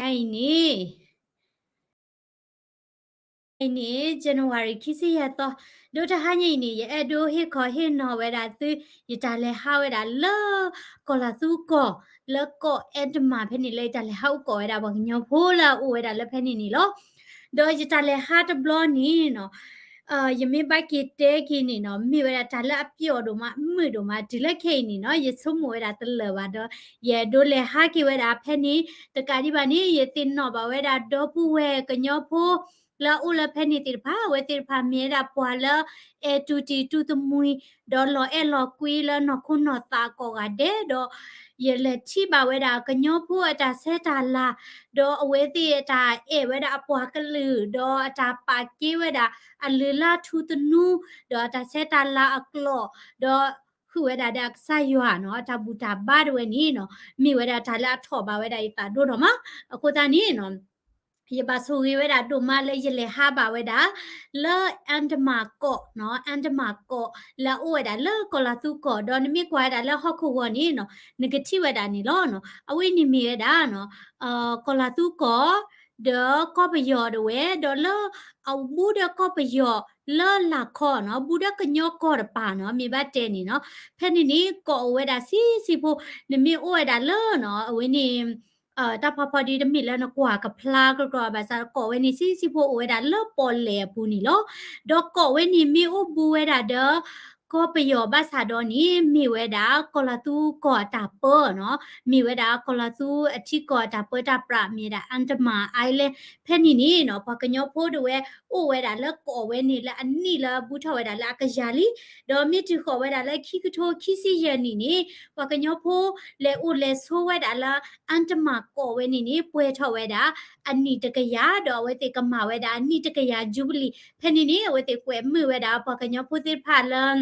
အံၤန့ၣ် အံၤန့ၣ် January ခံဆံယဲၢ်သီ, ဒီးတဟါညါအံၤန့ၣ် ယအဲၣ်ဒိးဟ့ၣ်ခီဟ့ၣ်နီၤဝဲဒၣ်သု ယတၢ်လဲၤဟးဝဲဒၣ်လၢ ကီၢ်လၤသူကီၢ် လၢကီၢ်အဲၣ်တမၤဖဲန့ၣ် လၢယတၢ်လဲၤဟးအိၣ်ကိးဝဲဒၣ်ပှၤကညီဖိလၢအအိၣ်ဝဲဒၣ်လၢဖဲန့ၣ်န့ၣ်လီၤ. ဒီးယတၢ်လဲၤဟးတဘျီန့ၣ်နီၤ ယမ့ၢ်ဘၣ်က့ၤတဲက့ၤန့ၣ်နီၤ မ့ၢ်ဝဲဒၣ်တၢ်လၢအပျီၣ်ဒိၣ်မး အမုာ်ဒိၣ်မး တုၤလၢခဲအံၤန့ၣ်နီၤ ယဆိကမိၣ်ဝဲဒၣ်တလၢာ်ဘၣ်ဒီး ယအဲၣ်ဒိးလဲၤဟးက့ၤဝဲဒၣ်ဖဲန့ၣ် တကးဒံးဘၣ်န့ၣ် ယသ့ၣ်နီၣ်ဘၣ်ဝဲဒၣ်ဒီပုၢ်ဝဲၢ်ကညီဖိ လၢအအိၣ်လၢဖဲန့ၣ်သ့ၣ်တဖၣ် အဝဲသ့ၣ်တဖၣ်မ့ၢ်ဝဲဒၣ်ပှၤလၢ အဲၣ်တူၢ်တံၢ်တူၢ်သမံ ဒီးလီၤအဲၣ်လီၤကွံလၢနီၢ်ခိနီၢ်သးကိးဂၤဒဲးဒီး ယလဲၤထံၣ်ဘၣ်ဝဲဒၣ်ကညီဖိအတၢ်ဆဲးတၢ်လၤ ဒီးအဝဲသ့ၣ်အတၢ်အဲၣ်ဝဲဒၣ်အပှၤကလုာ် ဒီးအတၢ်ပာ်ကဲဝဲဒၣ်အလုၢ်အလၢ်ထူသနူ ဒီးအတၢ်ဆဲးတၢ်လၤအကျိာ် ဒီးဃုာ်ဝဲဒၣ်ဒီးအကစၢ်ယွၤနီၤ အတၢ်ဘူၣ်တၢ်ဘါတဝဲန့ၣ်နီၤ မ့ၢ်ဝဲဒၣ်တၢ်လၢအထီၣ်ဘၣ်ဝဲဒၣ်ယသးဒိၣ်ထီၣ်မး. အဃိသတးန့ၣ်နီၤ ယဘၣ်ဆိၣ်ဂ့ၤဝဲဒၣ်ဒိၣ်မးလၢယလဲၤဟးဘၣ်ဝဲဒၣ် လၢ Andaman ကီၢ်နီၤ Andaman ကီၢ် လၢအအိၣ်ဝဲဒၣ်လၢကီၢ်လၤသူကီၢ် ဒီးနမ့ၢ်ကွၢ်ဝဲဒၣ်လၢဟီၣ်ခိၣ်ဂီၤန့ၣ်နီၤ နကထံၣ်ဝဲဒၣ်န့ၣ်လီၤ. အဝဲန့ၣ်မ့ၢ်ဝဲဒၣ် ကီၢ်လၤသူကီၢ် ဒီးကီၢ်ပယီၤတဝဲ ဒီးလၢအဘူးဒီးကီၢ်ပယီၤလၢလၤခီနီၤ ဘူးဒီးကညီကီၢ်တပၤနီၤ မ့ၢ်ဘၣ်တဲန့ၣ်နီၤ ဖဲန့ၣ်န့ၣ် ကီၢ်အိၣ်ဝဲဒၣ်ဆံးဆံးဖိ နမ့ၢ်အိၣ်ဝဲဒၣ်လၢနီၤ အဝဲန့ၣ် တၢ်ဖးဖီဒ်တမ့ၢ်လၢနကွၢ်ကဖျါကကြၢးဘၣ်ဆၣ် ကီၢ်ဝဲန့ၣ်ဆံးဆံးဖိအိၣ်ဝဲဒၣ်လၢပီၣ်လဲၣ်အပူၤန့ၣ်လီၤ. ဒီးကီၢ်ဝဲန့ၣ်မ့ၢ်အိၣ်ဘူးဝဲဒၣ်ဒီး ကီၢ်ပယီၤဘၣ်ဆၣ်ဒီးန့ၣ် မ့ၢ်ဝဲဒၣ်ကီၢ်လၤသူကီၢ်အတၢ်ပၢနီၤ မ့ၢ်ဝဲဒၣ်ကီၢ်လၤသူအထံကီၢ်အတၢ်ပၢတၢ်ပြး မ့ၢ်ဝဲဒၣ် Andaman Island ဖဲန့ၣ်န့ၣ်နီၤ ပှၤကညီဖိတဝဲအိၣ်ဝဲဒၣ်လၢကီၢ်ဝဲန့ၣ်လၢအနံၣ်လၢဘူးထီၣ်ဝဲဒၣ်လၢအကယၤလံ ဒီးမ့ၢ်တုၤဃီၤဝဲဒၣ်လၢခံကထိခံဆံယဲၢ်နံၣ်န့ၣ် ပှၤကညီဖိလဲၤအိၣ်လဲၤဆိးဝဲဒၣ်လၢ Andaman ကီၢ်ဝဲန့ၣ်န့ၣ် ပှဲၤထီၣ်ဝဲဒၣ်အနံၣ်တကယၤ ဒီးအဝဲသ့ၣ်ကမၤဝဲဒၣ်အနံၣ်တကယၤ jubilee ဖဲန့ၣ်န့ၣ် အဝဲသ့ၣ်ကွဲးမုာ်ဝဲဒၣ်ပှၤကညီဖိသ့ၣ်တဖၣ်လၢ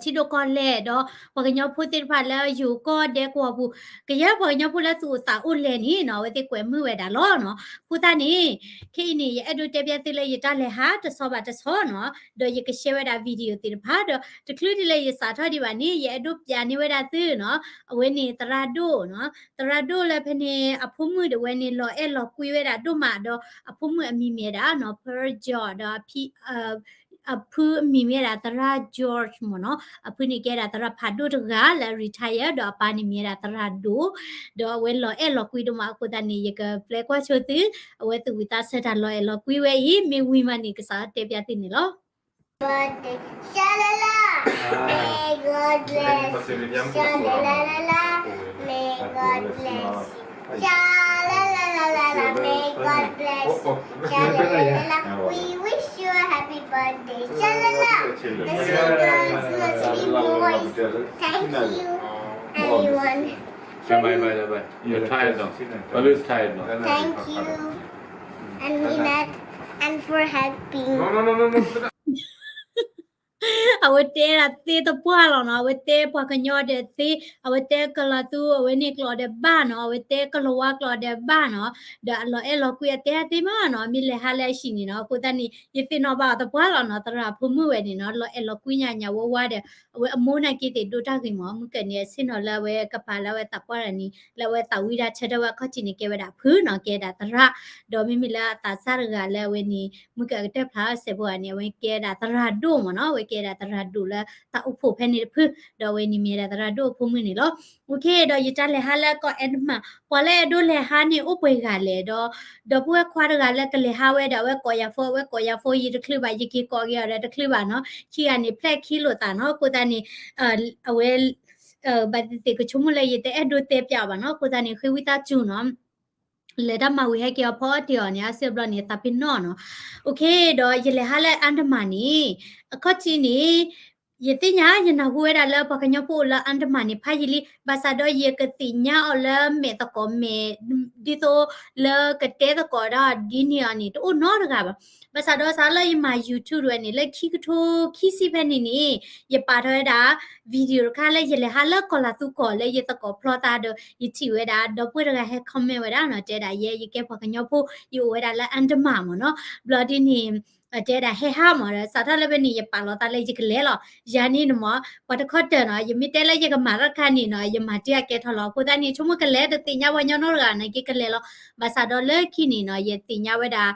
ထံဒိၣ်ကီၢ်လဲၢ်ဒီး ပှၤကညီဖိသ့ၣ်တဖၣ်လၢယိၤကီၢ်ဒဲကဝီၤပူၤ ကယဲၢ်ပှၤကညီဖိလၢသူၣ်အိၣ်သးအိၣ်လဲၣ်န့ၣ်နီၤ အဝဲသ့ၣ်ကွဲးမုာ်ဝဲဒၣ်လီၤနီၤ. အဃိသတးန့ၣ် ခဲအံၤန့ၣ် ယအဲၣ်ဒိးတဲပျးသုလၢယတၢ်လဲၤဟးတဆီဘၣ်တဆီနီၤ ဒီးယကshareဝဲဒၣ် video သ့ၣ်တဖၣ်ဒီး တချုးဒ်လၢယစးထီၣ်ဒံးဘၣ်န့ၣ် ယအဲၣ်ဒိးပျးန့ၢ်ဝဲဒၣ်သုနီၤ အဝဲန့ၣ်သရၣ်ဒိၣ်နီၤ သရၣ်ဒိၣ်လၢဖဲန့ၣ် အဖိမုၣ်တဝဲန့ၣ် လီၤအဲၣ်လီၤကွံဝဲဒၣ်ဒိၣ်မးဒီး အဖိမုၣ်အမံၤမ့ၢ်ဝဲဒၣ်နီၤ Pearl George ဒီး အဖုအမံၤမ့ၢ်ဝဲဒၣ်သရၣ် George မ့ၢ်နီၤ အဖုန့ၣ်ကဲဒၣ်သရၣ်ဖးဒိၣ်တဂၤလၢအ retire ဒီးအပၢ်န့ၣ်မ့ၢ်ဝဲဒၣ်သရၣ်ဒိၣ် ဒီးအဝဲလီၤအဲၣ်လီၤကွံဒိၣ်မးအဃိသတးန့ၣ် ယကပျဲကွၢ်ဆိသု အဝဲသူၣ်ဝံၣ်သးဆၢတၢ်လီၤအဲၣ်လီၤကွံဝဲအံၤ မ့ၢ်ဝံၤမးန့ၣ် ကစးထီၣ်တဲပျးသုန့ၣ်လီၤ. Birthday, sha la la. May God bless you. Sha la la la la. May God bless you. Sha la la la la la. May God bless you. Sha la la la la. We wish you a happy birthday. Sha la la. The singers must be moist. Thank you, everyone. Bye, bye, bye, bye. You're tired now. Always tired now. Thank you. And Minette, and for helping. No, no, no, no, no. အဝဲတဲဒၣ်သ့တပှၢ်လီၤနီၤ အဝဲတဲပှၤကညီဒဲးသ့ အဝဲတဲကီၢ်လၤသူ အဝဲန့ၣ်ကျိာ်ဒဲးဘၣ်နီၤ အဝဲတဲကီၢ်လၤဝါကျိာ်ဒဲးဘၣ်နီၤ ဒီးအလီၤအဲၣ်လီၤကွံအတဲအသ့မးနီၤ မ့ၢ်လဲၤဟးလၢအဟံၣ်န့ၣ်နီၤ အဃိသတးန့ၣ် ယသ့ၣ်နီၣ်ဘၣ်အီၤတပှၢ်လီၤနီၤ သရၣ်ဖိမုၣ်ဝဲန့ၣ်နီၤ လီၤအဲၣ်လီၤကွံညါညါဝဲဝါဒီး အဝဲအမိၢ်နာ်က့သ့ၣ်ဒိတၢ်ဂ့ၤမး မုၢ်ကၢၢ်န့ၣ် အဆ့ၣ်နီၤလၢအဝဲကပာ်လၢအဝဲသးပှၢ်တဂၤန့ၣ် လၢအဝဲသးဝံၣ်တၢ်ဆၢထၢၣ်ဝဲအခီၣ်ထံးန့ၣ် ကဲဝဲဒၣ်ဖုနီၤ ကဲဒၣ်သရၣ် ဒီးမ့မ့ၢ်လၢအသးစၢ်တဂၤလၢအဝဲန့ၣ် မုၢ်ကၢၢ်ကတၢၢ်ဖျါစဲးဖိဂၤန့ၣ် အဝဲကဲဒၣ်သရၣ်ဒိၣ်မးနီၤ အဝဲကဲဒၣ်သရၣ်ဒိၣ်လၢတၢ်အိၣ်ဖှိၣ်ဖဲန့ၣ်တဖု ဒီးအဝဲန့ၣ်မ့ၢ်ဒၣ်သရၣ်ဒိၣ်အဖိမုၣ်န့ၣ်လီၤ. ဒီးယတၢ်လဲၤဟးလၢကီၢ်အဲၣ်တမၤ ပှၤလၢအဲၣ်ဒိးလဲၤဟးန့ၣ်အိၣ်ပှဲၤဂၤလဲၣ်ဒီး ဒီပုၢ်ဝဲၢ်ခွါတဂၤလၢကလဲၤဟးဝဲဒီး အဝဲကိးယၤဖိ အဝဲကိးယၤဖိ ယတချုးဘၣ် ယက့ၤကိးက့ၤအီၤဒီးတချုးဘၣ်နီၤ ခံဂၤန့ၣ် ဖျဲၣ်ခံလိာ်သးနီၤ အဃိသတးန့ၣ် အဝဲ ဘၣ်သ့ၣ်သ့ၣ်ကဆိကမိၣ်လၢယတအဲၣ်ဒိးတဲပျးအီၤဘၣ်နီၤ အဃိသတးန့ၣ် ဃ့ဝံသးစူၤနီၤ လဲၤတၢ်မၤဝံၤဟဲက့ၤအီၤဖီအီၣ်တ့ၢ်အီၤန့ၣ် အါစုအဘျီန့ၣ် သးပ့ၤနီၣ်နီၤ ဒီးယလဲၤဟးလၢအဲၣ်တမၤန့ၣ် အခီၣ်ထံးန့ၣ် ယသ့ၣ်ညါ ယနၢ်ဟူဝဲဒၣ်လၢပှၤကညီဖိအိၣ်လၢအဲၣ်တမၤန့ၣ် ဖးယံာ်လံ ဘၣ်ဆၣ်ဒီးယကသ့ၣ်ညါအီၤလၢမဲာ်သကိးမဲာ် ဒ်သိးလၢကတဲသကိးဒီးဒ်န့ၣ်အီၤန့ၣ် တအိၣ်နီတဂၤဘၣ်. ဘၣ်ဆၣ်ဒီးစးလၢယမၤ YouTube ဝဲန့ၣ် လၢခံကထိခံဆံဖဲန့ၣ်န့ၣ် ယပာ်ထီၣ်ဝဲဒၣ် video တခါလၢယလဲၤဟးလၢကီၢ်လၤသူကီၢ်လၢယသကိးဖျီသးဒီး ယထံၣ်ဝဲဒၣ် ဒီပုၢ်ဝဲၢ်တဂၤဟဲ comment ဝဲဒၣ်နီၤ တဲဒၣ်ယဲ ယကဲပှၤကညီဖိ ယအိၣ်ဝဲဒၣ်လၢအဲၣ်တမၤမ့ၢ်နီၤ ဘျီဒ်န့ၣ် တဲဒၣ်ဟဲဟးမးဒီး စးထီၣ်လၢဖဲန့ၣ် ယပာ်လီၤသးလၢယကလဲၤလီၤ. ယၤန့ၣ်န့ၣ်မး ပှၤတခီတၢၢ်နီၤ ယမ့ၢ်တဲလၢယကမၤတၢ်တခါန့ၣ်နီၤ ယမၤတ့ၢ်အကဲထီၣ်လီၤ. အဃိသတးန့ၣ် ဆိကမိၣ်ကလဲၤတသ့ၣ်ညါပှၤညီနီတဂၤ နာ်က့ကလဲၤလီၤ. ဘၣ်ဆၣ်ဒီးလၢခံန့ၣ်နီၤ ယသ့ၣ်ညါဝဲဒၣ်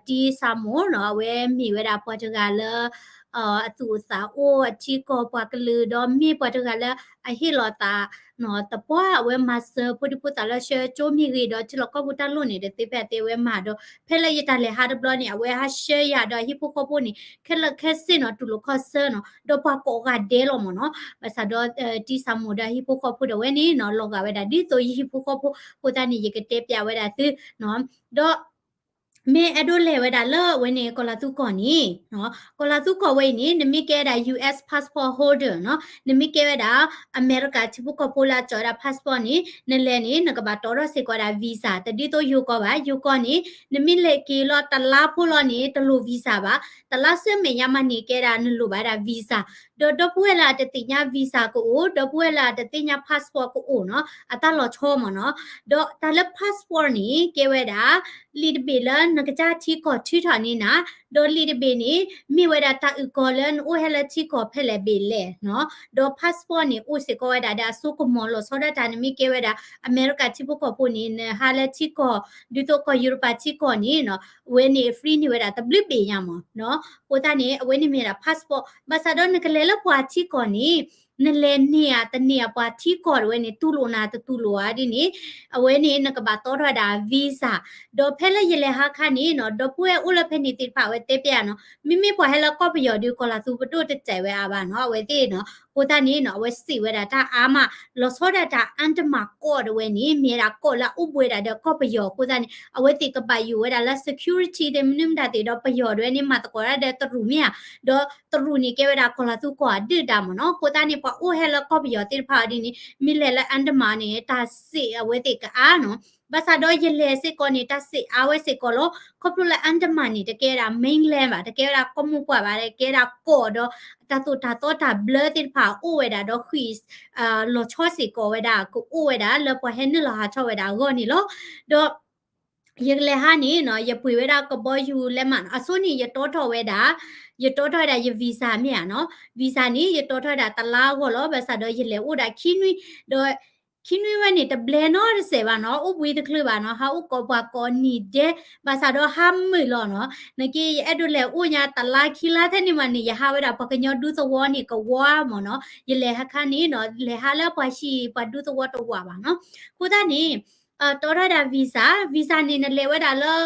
တံစၢ်မိၢ်နီၤ အဝဲမ့ၢ်ဝဲဒၣ်ပှၤတဂၤလၢ အသူၣ်အိၣ်သးအိၣ်အထံကီၢ်ပှၤကလုာ် ဒီးမ့ၢ်ပှၤတဂၤလၢအဟ့ၣ်လီၤသး သပှၢ် အဝဲမၤစၢၤဖိဒံဖိသၣ်လၢဆှၢကၠိမ့ၢ်ဂ့ၤ ဒီးထံလီၢ်ကီၢ်ပူၤတၢ်လိၣ်န့ၣ် တသ့ဖဲအသ့ အဝဲမၤဒီး ဖဲလၢယတၢ်လဲၤဟးတဘျီန့ၣ် အဝဲဟးဆှၢယၤဒီးအဟံၣ်ဖိဃီဖိန့ၣ် ခဲလၢာ်ခဲဆ့နီၤ တူၢ်လိာ်ခီၣ်ဆၢနီၤ ဒီးပှၤကိးဂၤဒဲးလီၤမးနီၤ. ဘၣ်ဆၣ်ဒီး တံစၢ်မိၢ်ဒီးအဟံၣ်ဖိဃီဖိဒီးဝဲန့ၣ်နီၤ လီၤဂာ်ဝဲဒၣ်ဒ်သိးယဟံၣ်ဖိဃီဖိ အဃိသတးန့ၣ် ယကတဲပျးဝဲဒၣ်သုနီၤ ဒီး မ့ၢ်အဲၣ်ဒိးလဲၤဝဲဒၣ်လၢအဝဲန့ၣ် ကီၢ်လၤသူကီၢ်န့ၣ် ကီၢ်လၤသူကီၢ်ဝဲအံၤန့ၣ် နမ့ၢ်ကဲဝဲဒၣ် U S passport holder နီၤ နမ့ၢ်ကဲဝဲဒၣ် အမဲရကၤထံဖိကီၢ်ဖိလၢအကၠီဝဲဒၣ် passport န့ၣ် နလဲၤန့ၣ် နကဘၣ်တီထီၣ်စ့ၢ်ကီးဝဲဒၣ် visa တဒ်သိးယိၤကီၢ်ဘၣ်. ယိၤကီၢ်န့ၣ် နမ့ၢ်လဲၤက့ၤလီၤတလါဖိလီၤန့ၣ် တလိၣ် visa ဘၣ်. တလါဆူမဲာ်ညါမးန့ၣ် ကဲဒၣ်နလိၣ်ဘၣ်ဝဲဒၣ် visa ဒီးဒီပုၢ်ဝဲၢ်လၢအတသ့ၣ်ညါ visa ကအိၣ်, ဒီပုၢ်ဝဲၢ်လၢအတသ့ၣ်ညါ passport ကအိၣ်နီၤ, အတၢ်လီၤဆီမ့ၢ်နီၤ. ဒီးတၢ်လၢ passport န့ၣ် ကဲဝဲဒၣ် လံာ်တဘ့ၣ်လၢနကစၢ်ထံကီၢ်ထုးထီၣ်န့ၢ်နၤ, ဒီးလံာ်တဘ့ၣ်န့ၣ် မ့ၢ်ဝဲဒၣ်တၢ်အုၣ်ကီၤလၢနအိၣ်ဟဲလၢထံကီၢ်ဖဲလဲၣ်ဘ့ၣ်လဲၣ်နီၤ. ဒီး passport န့ၣ် အိၣ်စ့ၢ်ကီးဝဲဒၣ်ဒီးအစိကမီၤလီၤဆီဒၣ်တၢ် နမ့ၢ်ကဲဝဲဒၣ် အမဲရကၤထံဖိကီၢ်ဖိန့ၣ် နဟးလၢထံကီၢ် ဒ်သိးကီၢ်ယူရပၤထံကီၢ်န့ၣ်နီၤ အဝဲန့ၣ် free န့ၢ်ဝဲဒၣ်တဘျုးဘ့ၣ်ညါမ့ၢ်နီၤ. အဃိသတးန့ၣ် အဝဲန့ၣ်မ့ၢ်ဒၣ် passport ဘၣ်ဆၣ်ဒီးနကလဲၤလၢပှၤထံကီၢ်န့ၣ် နလဲၤန့ၢ်ဧါတန့ၢ်ဧါ ပှၤထံကီၢ်တဝဲန့ၣ် တူၢ်လိာ်နၤတတူၢ်လိာ်ဧါဒ်န့ၣ် အဝဲန့ၣ် နကဘၣ်တီထီၣ်ဝဲဒၣ် visa ဒီးဖဲလၢယလဲၤဟးခါန့ၣ်နီၤ ဒီပုၢ်ဝဲၢ်အိၣ်လၢဖဲန့ၣ်သ့ၣ်တဖၣ် အဝဲတဲပျးနီၤ မ့မ့ၢ်ပှၤဟဲလၢကီၢ်ပယီၤဒီး ကီၢ်လၤသူပဒိၣ်တတဲာ်ဝဲအါဘၣ်နီၤ အဝဲသ့ၣ်နီၤ. အဃိသတးန့ၣ်နီၤ အဝဲစံးဝဲဒၣ်တၢ်အါမး လီၤဆီဒၣ်တၢ် Andaman ကီၢ်တဝဲန့ၣ် မ့ၢ်ဝဲဒၣ်ကီၢ်လၢအအိၣ်ဘှံးဝဲဒၣ်ဒီးကီၢ်ပယီၤအဃိသတးန့ၣ် အဝဲသ့ၣ်ကဘၣ်ယိၣ်ဝဲဒၣ်လၢ security သ့ၣ်မနုၤမတၤသ့ၣ်ဒီး ပယီၤတဝဲန့ၣ် မၤသကိးတၢ်ဒီးတရူးမ့ၢ်ဧါ, ဒီးတရူးန့ၣ်ကဲဝဲဒၣ်ကီၢ်လၤသူကီၢ်အဒုၣ်ဒါမ့ၢ်နီၤ. အဃိသတးန့ၣ် ပှၤအိၣ်ဟဲလၢကီၢ်ပယီၤသ့ၣ်တဖၣ်အီၤဒ်န့ၣ် မ့ၢ်လဲၤလၢ Andaman န့ၣ် တၢ်စံးအဝဲသ့ၣ်ကအါနီၤ. ဘၣ်ဆၣ်ဒီးယလဲၤစ့ၢ်ကီးန့ၣ် တၢ်စံးအါဝဲစ့ၢ်ကီးလီၤ. ခီဖျိလၢ Andaman န့ၣ် တကဲဝဲဒၣ် mainland ဘၣ်, တကဲဝဲဒၣ်ကီၢ်မိၢ်ပှၢ်ဘၣ်, တကဲဝဲဒၣ်ကီၢ်ဒီး တၢ်သိၣ်တၢ်သီတၢ်ဘျၢသ့ၣ်တဖၣ်အိၣ်ဝဲဒၣ်ဒီးဃံး လီၤဆီစ့ၢ်ကီးဝဲဒၣ် ကအိၣ်ဝဲဒၣ်လၢပှၤဟဲနုာ်လီၤဟးထီၣ်ဝဲဒၣ်အဂီၢ်န့ၣ်လီၤ. ဒီး ယကလဲၤဟးန့ၣ်နီၤ ယပှ့ၤဝဲဒၣ်ကဘီယူၤလဲးမးနီၤ. အဆိန့ၣ် ယတီထီၣ်ဝဲဒၣ် ယတီထီၣ်ဝဲဒၣ်ယ visa မ့ၢ်ဧါနီၤ. visa န့ၣ် ယတီထီၣ်ဝဲဒၣ်တလါအဂီၢ်လီၤ. ဘၣ်ဆၣ်ဒီးယလဲၤအိၣ်ဒၣ်ခံနွံ, ဒီးခံနွံဝဲန့ၣ် တဘျဲနီတစဲးဘၣ်နီၤ, အိၣ်ဘှံးတချုးဘၣ်နီၤ, ဟးအိၣ်ကိးပှၤကိးနံၤဒဲး, ဘၣ်ဆၣ်ဒီးဟးမုာ်လီၤနီၤ. နာ်က့ ယအဲၣ်ဒိးလဲၤအိၣ်ညါတလါခံလါထဲန့ၣ်မးန့ၣ် ယဟးဝဲဒၣ်ပှၤကညီဒူသဝီန့ၣ်ကဝါမ့ၢ်နီၤ. ယလဲၤဟးခါန့ၣ်နီၤ လဲၤဟးလၢပှၤဟံၣ်ပှၤဒူသဝီတဝးဘၣ်နီၤ. အဃိသတးန့ၣ် တီထီၣ်ဝဲဒၣ် visa, visa န့ၣ် နလဲၤဝဲဒၣ်လၢ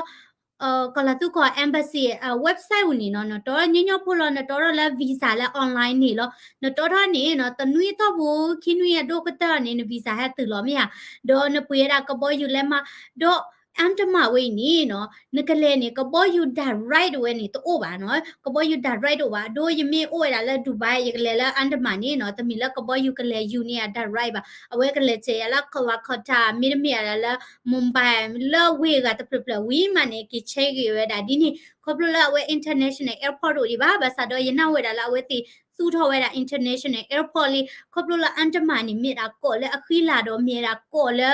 ကီၢ်လၤသူကီၢ် embassy website ပူၤန့ၣ်နီၤ, နတီညီညီဖိလီၤ, နတီထီၣ်လၢ visa လၢ online န့ၣ်လီၤ. နတီထီၣ်န့ၣ်နီၤ တနွံအတီၢ်ပူၤ ခံနွံအဒိၣ်ကတၢၢ်န့ၣ် န visa ဟဲတုၤလီၤမ့ၢ်ဧါ. ဒီးနပှ့ၤဝဲဒၣ်ကဘီယူၤလဲးမး, ဒီး Andaman ဝဲအံၤန့ၣ်နီၤ နကလဲၤန့ၣ် ကဘီယူၤ direct ဝဲန့ၣ် တအိၣ်ဘၣ်နီၤ, ကဘီယူၤ direct တအိၣ်ဘၣ်. အဒိ ယမ့ၢ်အိၣ်ဝဲဒၣ်လၢ Dubai ယကလဲၤလၢ Andaman န့ၣ်နီၤ တမ့ၢ်လၢကဘီယူၤကလဲၤယူၤန့ၢ်ယၤ direct ဘၣ်. အဝဲကလဲၤစဲးယၤလၢ Calcutta မ့တမ့ၢ်ဒၣ်လၢ Mumbai လၢဝ့ၢ်အဂၤတဖျၢၣ်ဖျၢၣ်ဝံၤမးန့ၣ် က့ၤဆဲးဂ့ၤဝဲဒၣ်ဒ်န့ၣ် ခီဖျိလၢအဝဲ international airport တအိၣ်ဒံးဘၣ်. ဘၣ်ဆၣ်ဒီးယနၢ်ဟူဝဲဒၣ်လၢအဝဲသ့ၣ်သူၣ်ထီၣ်ဝဲဒၣ် international airport လံ, ခီဖျိလၢ Andaman န့ၣ် မ့ၢ်ဒၣ်ကီၢ်လၢအဃံလၤဒီး မ့ၢ်ဒၣ်ကီၢ်လၢ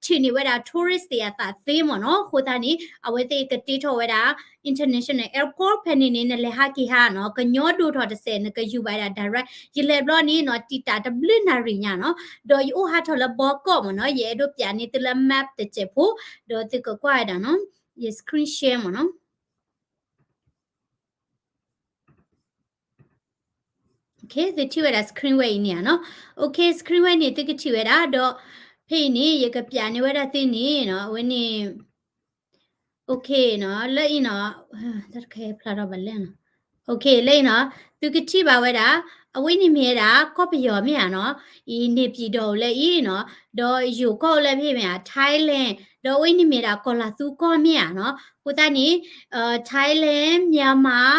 ထံၣ်န့ၢ်ဝဲဒၣ် tourist သ့ၣ်အသးသ့မ့ၢ်နီၤ. အဃိသတးန့ၣ် အဝဲသ့ၣ်ကတ့ထီၣ်ဝဲဒၣ် international airport ဖဲန့ၣ်န့ၣ် နလဲၤဟးက့ၤဟးနီၤ ကညီဒိၣ်ထီၣ်တစဲး နကယူၤဘၣ်ဝဲဒၣ် direct. ယလဲၤဘျီန့ၣ်နီၤ တံာ်တာ်တဘျုးနၣ်ရံၣ်ညါနီၤ, ဒီးယအိၣ်ဟးထီၣ်လၢ Bangkok မ့ၢ်နီၤ. ယအဲၣ်ဒိးပျးန့ၢ်သုလၢ map တစဲးဖိ ဒီးသုကကွၢ်ဝဲဒၣ်နီၤ. ယ screen share မ့ၢ်နီၤ. သုထံၣ်ဝဲဒၣ် screen ဝဲအံၤန့ၣ်ဧါနီၤ. Okay, screen ဝဲန့ၣ် သုကထံၣ်ဝဲဒၣ် ဒီးဖဲအံၤန့ၣ် ယကပျးန့ၢ်ဝဲဒၣ်သုန့ၣ်နီၤ အဝဲန့ၣ် Okay နီၤ လၢအံၤနီၤ တၢ်တခါဖျါထီၣ်ဘၣ်လဲၣ်နီၤ. Okay လၢအံၤနီၤ သုကထံၣ်ဘၣ်ဝဲဒၣ် အဝဲန့ၣ်မ့ၢ်ဝဲဒၣ် ကီၢ်ပယီၤမ့ၢ်ဧါနီၤ, အံၤ နေပြည်တော် အိၣ်လၢအံၤနီၤ, ဒီးယိၤကီၢ်အိၣ်လၢဖဲမ့ၢ်ဧါ Thailand, ဒီးအဝဲန့ၣ်မ့ၢ်ဒၣ်ကီၢ်လၤသူကီၢ်မ့ၢ်ဧါနီၤ. အဃိသတးန့ၣ် Thailand, Myanmar,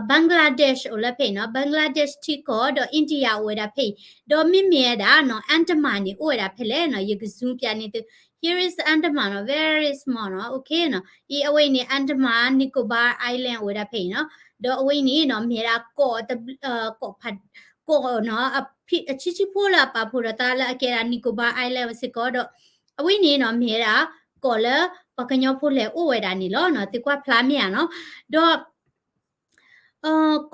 Bangladesh အိၣ်လၢဖဲအံၤနီၤ, Bangladesh ထံကီၢ် ဒီး India အိၣ်ဝဲဒၣ်ဖဲအံၤ, ဒီးမ့မ့ၢ်ဝဲဒၣ်နီၤ Andaman န့ၣ် အိၣ်ဝဲဒၣ်ဖဲလဲၣ်နီၤ, ယက zoom ပျးန့ၢ်သု Here is Andaman နီၤ, very small နီၤ, okay နီၤ, အံၤအဝဲအံၤန့ၣ် Andaman Nicobar Island အိၣ်ဝဲဒၣ်ဖဲအံၤနီၤ, ဒီးအဝဲအံၤန့ၣ်နီၤ မ့ၢ်ဝဲဒၣ်ကီၢ် ကီၢ်ဖး ကီၢ်နီၤ အဆံးဆံးဖိလၢအပာ်ဖှိၣ်ဒီးသးလၢအကဲဒၣ် Nicobar Island စ့ၢ်ကီးဒီး အဝဲန့ၣ်နီၤ မ့ၢ်ဝဲဒၣ် ကီၢ်လၢ ပှၤကညီဖိလဲၤအိၣ်ဝဲဒၣ်န့ၣ်လီၤနီၤ, သုကွၢ်ဖျါမ့ၢ်ဧါနီၤ. ဒီး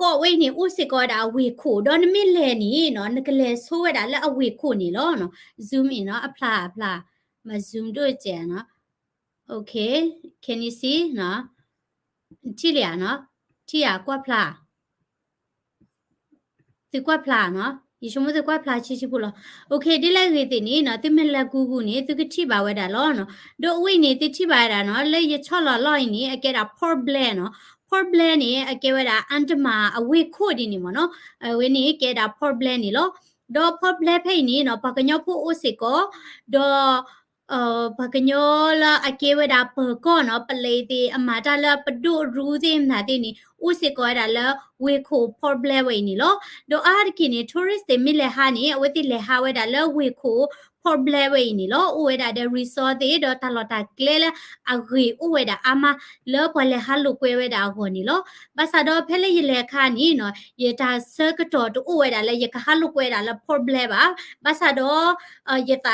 ကီၢ်ဝဲအံၤန့ၣ် အိၣ်စ့ၢ်ကီးဝဲဒၣ်အဝ့ၢ်ခိၣ်, ဒီးနမ့ၢ်လဲၤန့ၣ်နီၤ နကလဲၤဆိဝဲဒၣ်လၢအဝ့ၢ်ခိၣ်န့ၣ်လီၤနီၤ. Zoom in နီၤ, အဖျါအဖျါ, မၤ zoom ဒိၣ်စဲးနီၤ. Okay, can you see နီၤ, ထံၣ်လံဧါနီၤ, ထံၣ်ဧါ, ကွၢ်ဖျါ သုကွၢ်ဖျါနီၤ, ယဆိကမိၣ်သုကွၢ်ဖျါဆံးဆံးဖိလီၤ. Okay, ဒ်လဲၣ်ဂ့ၤသ့ၣ်န့ၣ်နီၤ, သုမ့ၢ်လဲၤ Google န့ၣ် သုကထံၣ်ဘၣ်ဝဲဒၣ်လီၤနီၤ. ဒီးအဝဲအံၤန့ၣ် သုထံၣ်ဘၣ်ဝဲဒၣ်နီၤ, လၢယဆီၣ်လီၤလီၢ်အံၤန့ၣ် အကဲဒၣ် Port Blair နီၤ. Port Blair န့ၣ် အကဲဝဲဒၣ် Andaman အဝ့ၢ်ခိၣ်ဒ်န့ၣ်မ့ၢ်နီၤ. အဝဲန့ၣ်ကဲဒၣ် Port Blair န့ၣ်လီၤ. ဒီး Port Blair ဖဲအံၤန့ၣ်နီၤ ပှၤကညီဖိအိၣ်စ့ၢ်ကီး, ဒီး ပှၤကညီလၢအကဲဝဲဒၣ်ပၢၤကီၢ်နီၤ, ပလံးသ့ၣ် အမၤတၢ်လၢပဒိၣ်ရူသ့ၣ်မနုၤသ့ၣ်န့ၣ် အိၣ်စ့ၢ်ကီးဝဲဒၣ်လၢဝ့ၢ်ခိၣ် Port Blair ဝဲအံၤန့ၣ်လီၤ. ဒီးအါတက့ၢ်န့ၣ် tourist သ့ၣ်မ့ၢ်လဲၤဟးန့ၣ် အဝဲသ့ၣ်လဲၤဟးဝဲဒၣ်လၢဝ့ၢ်ခိၣ် Port Blair ဝဲအံၤန့ၣ်လီၤ. အိၣ်ဝဲဒၣ်ဒီး resort သ့ၣ်ဒီးတၢ်လီၢ်တၢ်ကျဲလၢအဂ့ၤအိၣ်ဝဲဒၣ်အါမး လၢပှၤလဲၤဟးလိာ်ကွဲဝဲဒၣ်အဂီၢ်န့ၣ်လီၤ. ဘၣ်ဆၣ်ဒီးဖဲလၢယလဲၤအခါန့ၣ်နီၤ ယတၢ်ဆၢကတီၢ်တအိၣ်ဝဲဒၣ်လၢယကဟးလိာ်ကွဲဒၣ်လၢ Port Blair ဘၣ်. ဘၣ်ဆၣ်ဒီး ယသ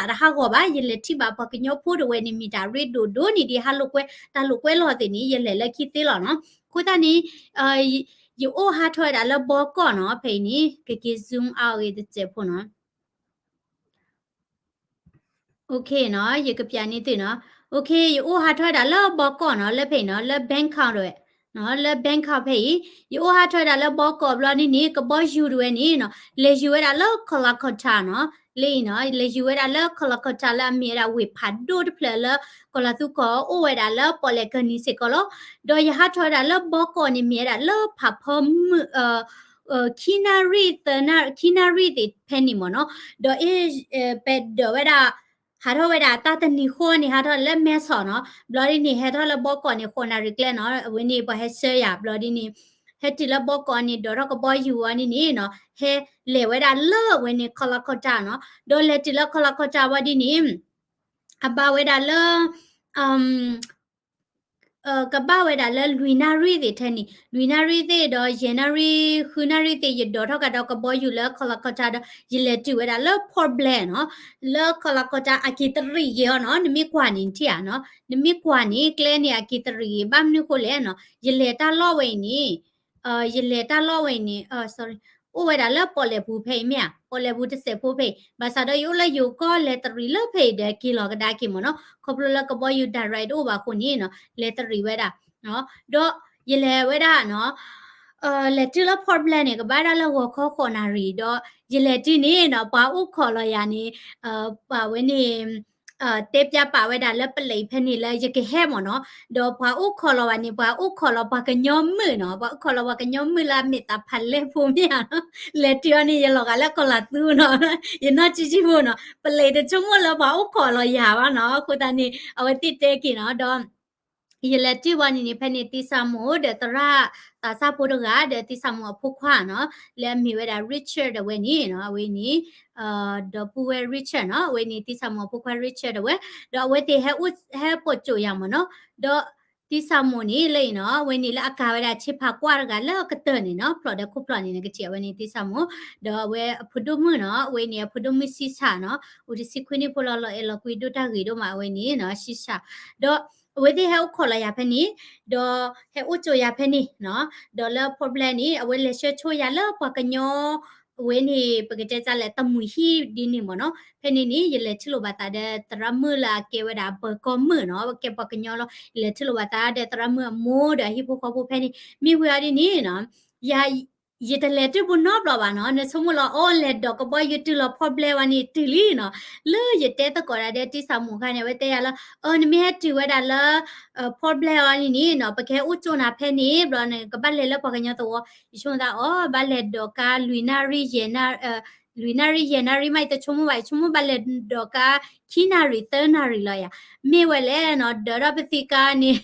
းတဟးဂီၤဘၣ်, ယလဲၤထံၣ်ဘၣ်ပှၤကညီဖိတဝဲန့ၣ် မ့ၢ်တၢ်ရ့ဒိၣ်ဒိၣ်န့ၣ်ဒီး ဟးလိာ်ကွဲ တၢ်လိာ်ကွဲလီၢ်သ့ၣ်န့ၣ် ယလဲၤလၢခံသ့လီၤနီၤ. အဃိသတးန့ၣ် ယအိၣ်ဟးထီၣ်ဝဲဒၣ်လၢဘီကီာ်နီၤ, ဖဲအံၤန့ၣ် ကက့ၤ zoom out အဂ့ၤတစဲးဖိနီၤ. Okay နီၤ, ယကပျးန့ၢ်သုနီၤ. Okay, ယအိၣ်ဟးထီၣ်ဝဲဒၣ်လၢဘီကီာ်နီၤ, လၢဖဲအံၤနီၤ, လၢ Bangkok တဝဲ, လၢ Bangkok ဖဲအံၤ ယအိၣ်ဟးထီၣ်ဝဲဒၣ်လၢဘီကီာ်ဘျီဒ်န့ၣ် ကဘီယူၤတဝဲန့ၣ်နီၤ လဲၤယူၤဝဲဒၣ်လၢ Kolkata နီၤ, လၢအံၤနီၤ လဲၤယူၤဝဲဒၣ်လၢ Kolkata လၢအမ့ၢ်ဝဲဒၣ်ဝ့ၢ်ဖးဒိၣ်တဖျၢၣ်လၢ ကီၤလၤသူကီၢ်အိၣ်ဝဲဒၣ်လၢပီၣ်လဲၣ်ကၢၢ်နံၤစ့ၢ်ကီးလီၤ. ဒီးယဟးထီၣ်ဝဲဒၣ်လၢဘီကီာ်န့ၣ် မ့ၢ်ဝဲဒၣ်လၢဖးဖီမုၢ် ခံနၣ်ရံၣ်သၢနၣ် ခံနၣ်ရံၣ်သ့ၣ်ဖဲန့ၣ်မ့ၢ်နီၤ. ဒီးအ့ၣ် ပဒၢးဝဲဒၣ် ဟးထီၣ်ဝဲဒၣ်တၢ်တနံၤဃီန့ၣ် ဟးထီၣ်လၢမဲဆီးနီၤ, ဘျီဒ်န့ၣ် ဟဲထီၣ်လၢဘီကီာ်န့ၣ် ဃိးနၣ်ရံၣ်ကျဲနီၤ, အဝဲန့ၣ်ပှၤဟဲဆှၢယၤ ဘျီဒ်န့ၣ် ဟဲတုၤလၢဘီကီာ်န့ၣ် ဒိးထီၣ်ကဘီယူၤဝံၤန့ၣ်နီၤ ဟဲလဲၤဝဲဒၣ်လၢအဝဲန့ၣ် Kolkata နီၤ, ဒီးလဲၤတုၤလၢ Kolkata ဝံၤဒ်န့ၣ် အဘၣ်ဝဲဒၣ်လၢ ကဘၣ်ဝဲဒၣ်လၢလွံၢ်နၣ်ရံၣ်သ့ၣ်ထဲန့ၣ်, လွံၢ်နၣ်ရံၣ်သ့ၣ်ဒီး ယဲၢ်နၣ်ရံၣ် ဃုနၣ်ရံၣ်သ့ၣ် ယဒိးထီၣ်ကဒီးကဘီယူၤလၢ Kolkata ဒီး ယလဲၤတုၤဝဲဒၣ်လၢ Port Blair နီၤ, လၢ Kolkata အက့ၤတရံးက့ၤအီၤနီၤ, နမ့ၢ်ကွၢ်န့ၣ် နထံၣ်ဧါနီၤ, နမ့ၢ်ကွၢ်န့ၣ် ကျဲန့ၣ်အက့ၤတရံးက့ၤ ဘၣ်မနုၤဃိလဲၣ်နီၤ, ယလဲၤတၢ်လီၢ်ဝဲအံၤန့ၣ် ယလဲၤတၢ်လီၢ်ဝဲအံၤန့ၣ် အိၣ်ဝဲဒၣ်လၢပီၣ်လဲၣ်ပူၤဖဲအံၤမ့ၢ်ဧါ, ပီၣ်လဲၣ်ပူၤတစဲးဖိဖဲအံၤ, ဘၣ်ဆၣ်ဒီးယအိၣ်လၢယိၤကီၢ်လဲၤတရံးလၢဖဲအံၤဒီးက့ၤလီၤကဒါက့ၤမ့ၢ်နီၤ, ခီဖျိလၢကဘီယူၤ direct တအိၣ်ဘၣ်အဃိန့ၣ်နီၤ, လဲၤတရံးဝဲဒၣ်, ဒီးယလဲၤဝဲဒၣ်နီၤ, လဲၤတုၤလၢ Port Blair န့ၣ် ကဘၣ်ဒၣ်လၢဂီၤခီဃိးနၣ်ရံၣ်ဒီး ယလဲၤတုၤန့ၣ်နီၤ ပှၤအိၣ်ခိးလီၤယၤန့ၣ် ပှၤဝဲန့ၣ် တဲပျးပာ်ဝဲဒၣ်လၢ plane ဖဲန့ၣ်လၢယကဟဲမ့ၢ်နီၤ, ဒီးပှၤအိၣ်ခိးလီၤဘၣ်န့ၣ် ပှၤအိၣ်ခိးလီၤပှၤကညီမုၣ်နီၤ, ပှၤအိၣ်ခိးလီၤပှၤကညီမုၣ်လၢအမ့ၢ်သးဖးလဲၢ်ဖိမ့ၢ်ဧါနီၤ, လဲၤတုၤအီၤန့ၣ် ယလီၤဂာ်လၢကီၤလၤသူနီၤ, ယနီၢ်ကံကံဖိနီၤ, plane တဆိကမိၣ်လၢပှၤအိၣ်ခိးလီၤယၤဘၣ်နီၤ, အဃိသတးန့ၣ် အဝဲသ့ၣ်တဲက့ၤနီၤ, ဒီး ယလဲၤတုၤဝံၤန့ၣ်န့ၣ် ဖဲန့ၣ် သံၣ်ဆၣ်မိၣ်ဒီးသရၣ်သးစၢ်ဖိတဂၤ ဒီးသံၣ်ဆၣ်မိၣ်အဖိခွါနီၤ, လၢအမ့ၢ်ဝဲဒၣ် Richard တဝဲန့ၣ်နီၤ, အဝဲန့ၣ် ဒီပုၢ်ဝဲၢ် Richard နီၤ, အဝဲန့ၣ်သံၣ်ဆၣ်မိၣ်အဖိခွါ Richard တဝဲ, ဒီးအဝဲသ့ၣ်ဟဲအိၣ် ဟဲပိာ်ကၠိယၤမ့ၢ်နီၤ, ဒီးသံၣ်ဆၣ်မိၣ်န့ၣ်လၢအံၤနီၤ, အဝဲန့ၣ်လၢအကၤဝဲဒၣ်ဆ့ဖးကွၢ်တဂၤလၢအကတၢၢ်န့ၣ်နီၤ, ဖျိးဒီးခိၣ်ဖျိးန့ၣ် နကထံၣ်အဝဲန့ၣ်သံၣ်ဆၣ်မိၣ်, ဒီးအဝဲအဖိဒိၣ်မုၣ်နီၤ, အဝဲန့ၣ်အဖိဒိၣ်မုၣ်ဆံဆၣ်နီၤ, အိၣ်တဆံခွံနံၣ်ဖိလီၤ, လီၤအဲၣ်လီၤကွံဒိၣ်တၢ်ဂ့ၤဒိၣ်မးအဝဲန့ၣ်နီၤ, ဆံဆၣ်, ဒီးအဝဲသ့ၣ်ဟဲအိၣ်ခိးလီၤယၤဖဲန့ၣ်, ဒီးဟဲအိၣ်ကၠိယၤဖဲန့ၣ်နီၤ, ဒီးလၢ Port Blair န့ၣ် အဝဲလဲၤဆှၢဆိယၤလၢပှၤကညီ အဝဲန့ၣ် ပကတဲတၢ်လဲၣ် တမှံၤဟံၣ်ဒ်န့ၣ်မ့ၢ်နီၤ, ဖဲန့ၣ်န့ၣ် ယလဲၤထံၣ်လိာ်ဘၣ်သးဒီးသရၣ်မုၣ်လၢအကဲဝဲဒၣ်ပၢၤကီၢ်မုၣ်နီၤ, ကဲပှၤကညီလီၤ, ယလဲၤထံၣ်လိာ်ဘၣ်သးဒီးသရၣ်မုၣ်အမိၢ်ဒီးအဟံၣ်ဖိဃီဖိဖဲန့ၣ်, မ့ၢ်ဝံၤအီၤဒ်န့ၣ်နီၤ, ယ ယတလဲၤတုၤပူၤနီတဘျီဘၣ်နီၤ, နဆိကမိၣ်လီၤ အိၣ်လဲၤဒိးကဘီယူၤတုၤလီၤ Port Blair ဝဲန့ၣ်တုၤလံနီၤ, လၢယတဲသကိးဒၣ်ဒီးသံၣ်ဆၣ်မိၣ်အခါန့ၣ် အဝဲတဲယၤလၢ အၢ နမ့ၢ်ဟဲတုၤဝဲဒၣ်လၢ Port Blair အီၤန့ၣ်နီၤ, ပကဟဲအိၣ်ကၠိနၤဖဲန့ၣ် ဘျီန့ၣ်ကဘၣ်လဲၤလၢပှၤကညီသဝီ, ယဆိကမိၣ်သးအီၤ ဘၣ်လဲၤဒိးကါလွံၢ်နၣ်ရံၣ် ယဲၢ်နၣ် လွံၢ်နၣ်ရံၣ် ယဲၢ်နၣ်ရံၣ်မး ယတဆိကမိၣ်ဘၣ်, ယဆိကမိၣ်ဘၣ်လဲၤဒိးကါ ခံနၣ်ရံၣ် သၢနၣ်ရံၣ်လီၤယၤ, မ့ၢ်ဝဲလဲၣ်နီၤ, ဒၢးထီၣ်ပသံကါန့ၣ်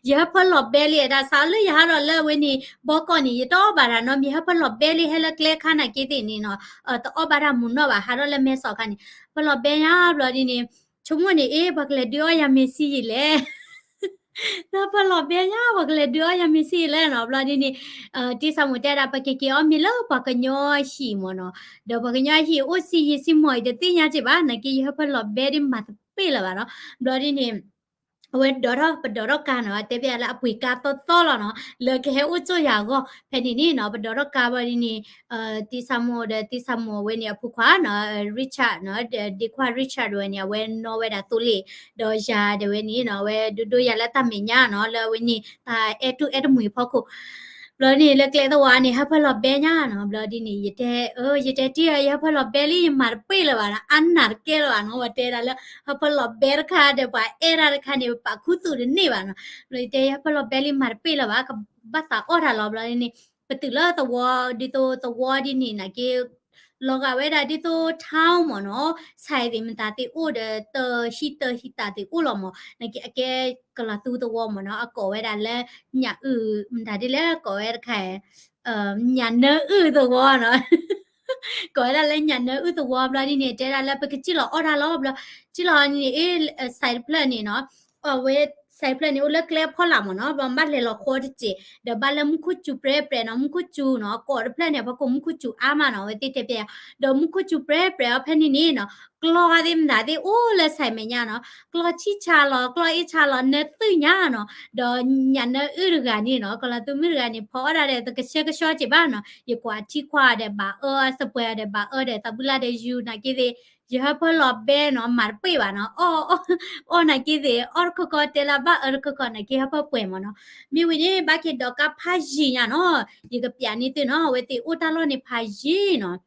ယဟၢဖၢလီၤဘဲလံ အတၢ်ဆါလၢယဟးထီၣ်လၢအဝဲန့ၣ် ဘီကီၢ်န့ၣ် ယတအီၣ်ဘၣ်တၢ်နီတမံၤ, ဟၢဖၢလီၤဘဲလံ ဟဲလၢကျဲခါနာ်က့သ့ၣ်န့ၣ်နီၤ, တအီၣ်ဘၣ်တၢ်မုာ်နီၣ်ဘၣ်, ဟးထီၣ်လၢမဲဆီးခါန့ၣ် ဖၢလီၤဘဲညါဘျီဒ်န့ၣ်, ဆိကမိၣ်န့ၣ် အ့ ပှၤကလဲၤဒုးအီၣ်ယၤမ့ၤဆံးယံာ်လဲၣ် လၢဖၢလီၤဘဲညါ ပှၤကလဲၤဒုးအီၣ်ယၤမ့ၤဆံးယံာ်လဲၣ်နီၤ, ဘျီဒ်န့ၣ် သံၣ်ဆၣ်မိၣ်တဲဒၣ် ပကက့ၤအီၣ်မ့ၤလၢပှၤကညီဟံၣ်မ့ၢ်နီၤ, ဒီးပှၤကညီဟံၣ်အိၣ်ဆံးယံာ်ဆံးမီၢ်အံၤ တသ့ၣ်ညါက့ၤဘၣ်, နာ်က့ယဟၢဖၢလီၤဘဲဒ်မၤတပ့ၢ်လၢၤဘၣ်နီၤ, ဘျီဒ်န့ၣ် အဝဲဒိးထီၣ် ပဒိးထီၣ်ကါနီၤ တဲပျးလၢအပှ့ၤကါသီသီလီၤနီၤ လၢကဟဲအိၣ်ကၠိၣ်ယၤအဂီၢ် ဖဲန့ၣ်န့ၣ်နီၤ ပဒိးထီၣ်ကါဘၣ်ဒ်န့ၣ် သံစၢ်မိၣ်ဒီး သံစၢ်မိၣ်အဝဲန့ၣ်အဖိခွါနီၤ Richard နီၤ ဒ့ခွါ Richard ဒၣ်ဝဲန့ၣ် အဝဲနီၣ်ဝဲဒၣ်သိလ့ၣ် ဒီးယၤဒၣ်ဝဲန့ၣ်နီၤ အဝဲဒိဒိယၤလၢတၢ်မဲာ်ညါနီၤ လၢအဝဲန့ၣ် တၢ်အဲၣ်တူၢ်အဲၣ်တမှံၤအဖီခိၣ် ဘျီန့ၣ် လၢကျဲသဝီန့ၣ် ဟၢဖၢလီၤဘဲညါနီၤ ဘျီဒ်န့ၣ် ယတဲ အၢ ယတဲတံၢ် ယဟၢဖၢလီၤဘဲလံ ယမၤတပှဲၤလၢၤဘၣ်နီၤ အါနၢ်တကဲလၢၤဘၣ်နီၤ ဝဲတဲဒၣ်လၢ ဟၢဖၢလီၤဘဲတခါဒီး ပှၤအဲၣ်တၢ်တခါန့ၣ် ပပာ်ခူသူၣ်တန့ၢ်ဘၣ်နီၤ ဘျီယတဲ ယဟၢဖၢလီၤဘဲလံ မၤတပှဲၤလၢၤဘၣ် ကဘၣ်သးအီၣ်တၢ်လီၤ ဘျီန့ၣ် ပတုၤလၢသဝီ ဒ်သိးသဝီဒ်န့ၣ် နာ်က့ လီၤဂာ်ဝဲဒၣ်ဒ်သိး town မ့ၢ်နီၤ ဆဲးသ့ၣ်မတၤသ့ၣ်အိၣ်ဒီး တဟံၣ်တဟံၣ်တၢ်သ့ၣ်အိၣ်လီၤမ့ၢ် နာ်က့အကဲကလီၤသူသဝီမ့ၢ်နီၤ အကိးဝဲဒၣ်လၢ ညၣ်အုၣ် မတၤဒ်လဲၣ်ကိးဝဲတခါ ညၣ်နၢအုၣ်သဝီနီၤ ကိးဝဲဒၣ်လၢညၣ်နၢအုၣ်သဝီ ဘျီဒ်န့ၣ် တဲဒၣ်လၢပကစံၣ်လီၤအီၣ်တၢ်လီၤ ဘျီ စံၣ်လီၤန့ၣ် အ့ ဆဲးတဖျၢၣ်န့ၣ်နီၤ အဝဲ ဆဲးတဖျၢၣ်န့ၣ် အိၣ်လၢကျဲဖီလာ်မ့ၢ်နီၤ ဘျီဘၣ်လဲၤလီၤဃီတစဲး ဒီးဘၣ်လၢမူခိၣ်စူၤပြဲပြဲနီၤ မူခိၣ်စူၤနီၤ ကိးတဖျၢၣ်န့ၣ် အဖီခိၣ်မူခိၣ်စူၤအါမးနီၤ အဝဲသ့ၣ်တဲပျး ဒီးမူခိၣ်စူၤပြဲပြဲအီၤဖဲန့ၣ်န့ၣ်နီၤ ကျီသ့ၣ်မတၤသ့ၣ်အိၣ်လၢဆဲးမဲာ်ညါနီၤ ကျီဆံၣ်ဆါလီၤ ကျီအ့ၣ်ဆါလီၤ နၢသုၣ်ညါနီၤ ဒီးညၣ်နၢအုၣ်တဂၤန့ၣ်နီၤ ကလီၤသူမုၣ်တဂၤန့ၣ် ဖီအီၣ်ဒၣ်ဒီး တကဆှဲကဆှီစဲးဘၣ်နီၤ ယကွၢ်ထံခွါဒီးဘၣ်အၢ အသပှဲၤဒီးဘၣ်အၢဒီး သးဘုလၢ်ဒီးယူၤ နာ်က့သ့ၣ် ယဟၢဖၢလီၤဘဲနီၤ မၤတပှဲၤဘၣ်နီၤ အီၣ် အီၣ်နာ်က့သ့ၣ် အီၣ်တခီခီတဲလၢဘၣ်အၢတခီခီ နာ်က့ဟၢဖၢပှဲၤမ့ၢ်နီၤ မ့ၢ်ဝံၤန့ၣ် ဘၣ်က့ၤဒိးကါဖးယံၤညါနီၤ ယကပျးန့ၢ်သုနီၤ အဝဲသ့ၣ်အိၣ်တၢ်လီၢ်န့ၣ်ဖးယံၤနီၤ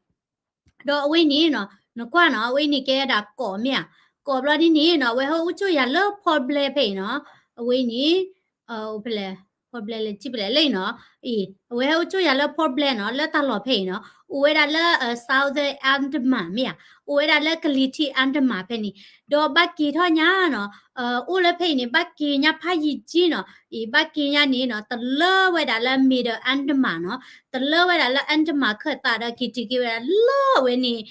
ဒီးအဝဲန့ၣ်နီၤ နကွၢ်နီၤ အဝဲန့ၣ်ကဲဒၣ်ကိးမ့ၢ်ဧါ ကိးဘျီဒ်န့ၣ်နီၤ အဝဲဟဲအိၣ်ကၠိၣ်ယၤလၢဖီဘျဲဖဲအံၤနီၤ အဝဲန့ၣ် ဖဲလဲၣ် ဖီဘျဲလဲၣ် စံၣ်ဖဲလဲၣ်လၢအံၤနီၤ အံၤ အဝဲဟဲအိၣ်ကၠိၣ်ယၤလၢဖီဘျဲနီၤ လၢတၢ်လီၢ်ဖဲအံၤနီၤ အိၣ်ဝဲဒၣ်လၢ Southern Andaman မ့ၢ်ဧါ အိၣ်ဝဲဒၣ်လၢကလံၤထံး Andaman ဖဲန့ၣ် ဒီးဘၣ်က့ၤထီၣ်ညါနီၤ အိၣ်လၢဖဲအံၤန့ၣ် ဘၣ်က့ၤညါဖးယံၤကၠံနီၤ အံၤ ဘၣ်က့ၤညါန့ၣ်နီၤ တလၢဝဲဒၣ်လၢ Middle Andaman နီၤ တလၢဝဲဒၣ်လၢ Andaman ခၢၣ်သးဒီးက့ၤတုၤက့ၤဝဲဒၣ်လၢအဝဲန့ၣ်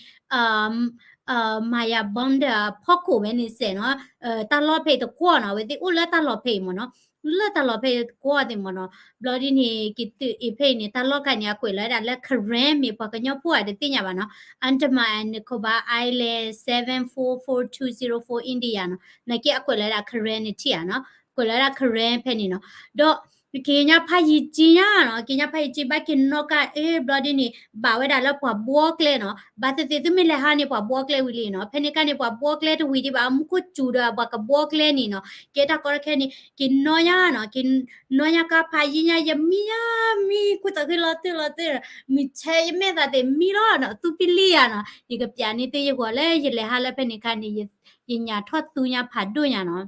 Maya Border ဖီခိၣ်ဝဲန့ၣ်စဲးနီၤ တၢ်လီၢ်ဖဲအံၤတကွီၢ်နီၤ အဝဲသ့ၣ်အိၣ်လၢတၢ်လီၢ်ဖဲအံၤမ့ၢ်နီၤ လၢတၢ်လီၢ်ဖဲအံၤတကွီၢ်သ့ၣ်မ့ၢ်နီၤ ဘျီဒ်န့ၣ် က့ၤတုၤအံၤဖဲအံၤန့ၣ် တၢ်လီၢ်ခါန့ၣ် အကွဲးလီၤဝဲဒၣ်လၢ Karen မ့ၢ်ပှၤကညီဖိဧါတသ့ၣ်ညါဘၣ်နီၤ Andaman and Nicobar Island seven four four two zero four India နီၤ နာ်က့အကွဲးလီၤဝဲဒၣ် Karen န့ၣ်ထံၣ်ဧါနီၤ ကွဲးလီၤဝဲဒၣ် Karen ဖဲန့ၣ်နီၤ ဒီး က့ၤညါဖးယံၤကၠံညါနီၤ က့ၤညါဖးယံၤကၠံ ဘၣ်က့ၤနီၣ်ကါ အ့ ဘျီဒ်န့ၣ် ဘၣ်ဝဲဒၣ်လၢပှၤဘှီကျဲနီၤ ဘၣ်သ့ၣ်သ့ၣ် သုမ့ၢ်လဲၤဟးန့ၣ် ပှၤဘှီကျဲဝံၤလံနီၤ ဖဲန့ၣ်ခါန့ၣ် ပှၤဘှီကျဲတဝံၤဒံးဘၣ် မူခိၣ်စူၤဒီးပှၤကဘှီကျဲန့ၣ်နီၤ ကဲတၢ်ကီတခဲန့ၣ် က့ၤနီၣ်ညါနီၤ က့ၤနီၣ်ညါကါဖးယံၤညါ ယမံညါ မံ ခိၣ်သးခုလီၤတုၤလီၤတုၤ မုၢ်ဆဲးယမဲာ်သးသ့ၣ်မံလီၤနီၤ သူပံလံယၤနီၤ ယကပျးန့ၢ်သုယဂီၢ်လၢယလဲၤဟးလၢဖဲန့ၣ်ခါန့ၣ် ယညၣ်ထီၣ်သူညါဖးဒိၣ်ညါနီၤ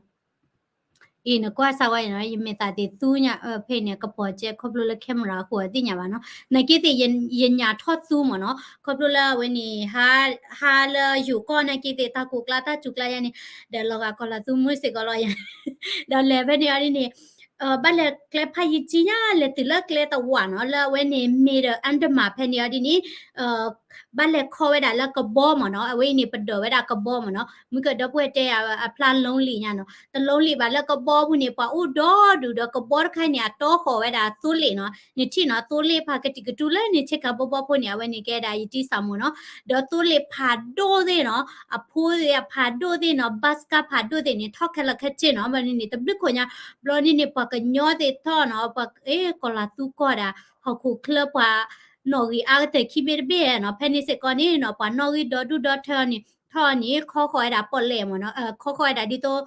အံၤ နကွၢ်စၢ်ဝဲနီၤ ယမဲာ်သးသ့ၣ်သူညါ ဖဲန့ၣ် ကပီၤကဲ ခီဖျိလၢ camera အဃိသ့ၣ်ညါဘၣ်နီၤ နာ်က့သ့ၣ် ယညၣ်ထီၣ်သူမ့ၢ်နီၤ ခီဖျိလၢအဝဲန့ၣ် ဟါလၢယိၤကီၢ်နာ်က့သ့ၣ် တၢ်ကိၢ်ကျါတၢ်စူၤကျါယါန့ၣ် ဒီးလီၤဂာ်ကီၤလၤသူမုၢ်စ့ၢ်ကီးလီၤယါ ဒီးလဲၤဖဲန့ၣ်အီၤဒ်န့ၣ် ဘၣ်လဲၤကျဲဖးယံၤကၠံညါ လဲၤတုၤလၢကျဲသဝးနီၤ လၢအဝဲန့ၣ် Middle Andaman ဖဲန့ၣ်အီၤဒ်န့ၣ် ဘၣ်လဲၤခီဝဲဒၣ်လၢကဘီမ့ၢ်နီၤ အဝဲအံၤန့ၣ် ပဒိးဝဲဒၣ်ကဘီမ့ၢ်နီၤ မုၢ်ကဒီပုၢ်ဝဲၢ်တဲအဖျါ lonely ညါနီၤ တlonelyဘၣ်လၢကဘီပူၤန့ၣ် ပှၤအိၣ်ဒီဒူၣ်ဒီးကဘီတခါန့ၣ် အတီဃီၤဝဲဒၣ်သိလ့ၣ်နီၤ နထံၣ်နီၤ သိလ့ၣ်ဖးကတံာ်ကတူၢ်လၢန့ၣ် ဆ့ကၤဘီဘီဖိန့ၣ် အဝဲန့ၣ်ကဲဒၣ်ယတံၢ်စၢ်မိၢ်နီၤ ဒီးသိလ့ၣ်ဖးဒိၣ်သ့ၣ်နီၤ အဖိသ့ၣ်အဖးဒိၣ်သ့ၣ်နီၤ ဘၣ်စကါဖးဒိၣ်သ့ၣ်န့ၣ် ထီၣ်ခဲလၢာ်ခဲဆ့နီၤ ဘၣ်န့ၣ်န့ၣ် တဘျုးခိၣ်ညါ ဘျီန့ၣ်န့ၣ် ပှၤကညီသ့ၣ်ထီၣ်နီၤ ပှၤ အ့ ကီၤလၤသူကီၢ်ဒၣ် ဟီၣ်ခိၣ်ချၢပှၤ နီၣ်ဂံၢ်အါကတၢၢ်ခံဘ့ၣ်တဘ့ၣ်နီၤ ဖဲန့ၣ်စ့ၢ်ကီးန့ၣ်နီၤ ပှၤနီၣ်ဂံၢ်ဒီဒူၣ်ဒီထၢန့ၣ် ထီၣ်န့ၣ် ခီဃီၤဝဲဒၣ်ပီၣ်လဲၣ်မ့ၢ်နီၤ ခီဃီၤဝဲဒၣ်ဒ်သိး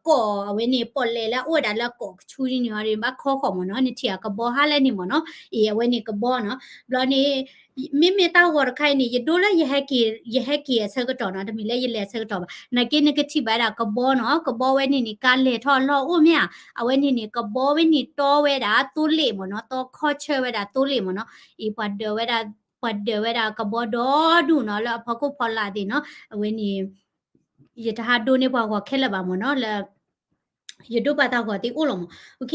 ကီၢ်အဝဲန့ၣ် ပီၣ်လဲၣ်လၢအအိၣ်ဝဲဒၣ်လၢကီၢ်ကဆူန့ၣ် ဘၣ်ခီဃီၤမ့ၢ်နီၤ နထံၣ်အကဘီဟါလဲၣ်န့ၣ်မ့ၢ်နီၤ အံၤ အဝဲန့ၣ်ကဘီနီၤ ဘျီန့ၣ် မ့မ့ၢ်တၢ်ဂီၤတခါအံၤန့ၣ် ယဒိလၢယဟဲက့ၤ ယဟဲက့ၤအဆၢကတီၢ်နီၤ တမ့ၢ်လၢယလဲၤအဆၢကတီၢ်ဘၣ် နာ်က့နကထံၣ်ဘၣ်ဝဲဒၣ်ကဘီနီၤ ကဘီဝဲန့ၣ်န့ၣ် ကါလဲၤထီၣ်အလီၢ်အိၣ်မ့ၢ်ဧါ အဝဲန့ၣ်န့ၣ် ကဘီဝဲန့ၣ်တီဝဲဒၣ်သိလ့ၣ်မ့ၢ်နီၤ တီခီဆၢဝဲဒၣ်သိလ့ၣ်မ့ၢ်နီၤ အံၤ ပှၤဒၢးဝဲဒၣ် ပှၤဒၢးဝဲဒၣ်ကဘီဒီဒူၣ်နီၤ လၢအဖီခိၣ်ဖီလာ်သ့ၣ်နီၤ အဝဲန့ၣ် ယတဟးဒိန့ၢ်ပှၤဂီၤခဲလၢာ်ဘၣ်မ့ၢ်နီၤ လၢ ယဒိပှၤတၢ်ဂီၤသ့ၣ်အိၣ်လီၤမး အံ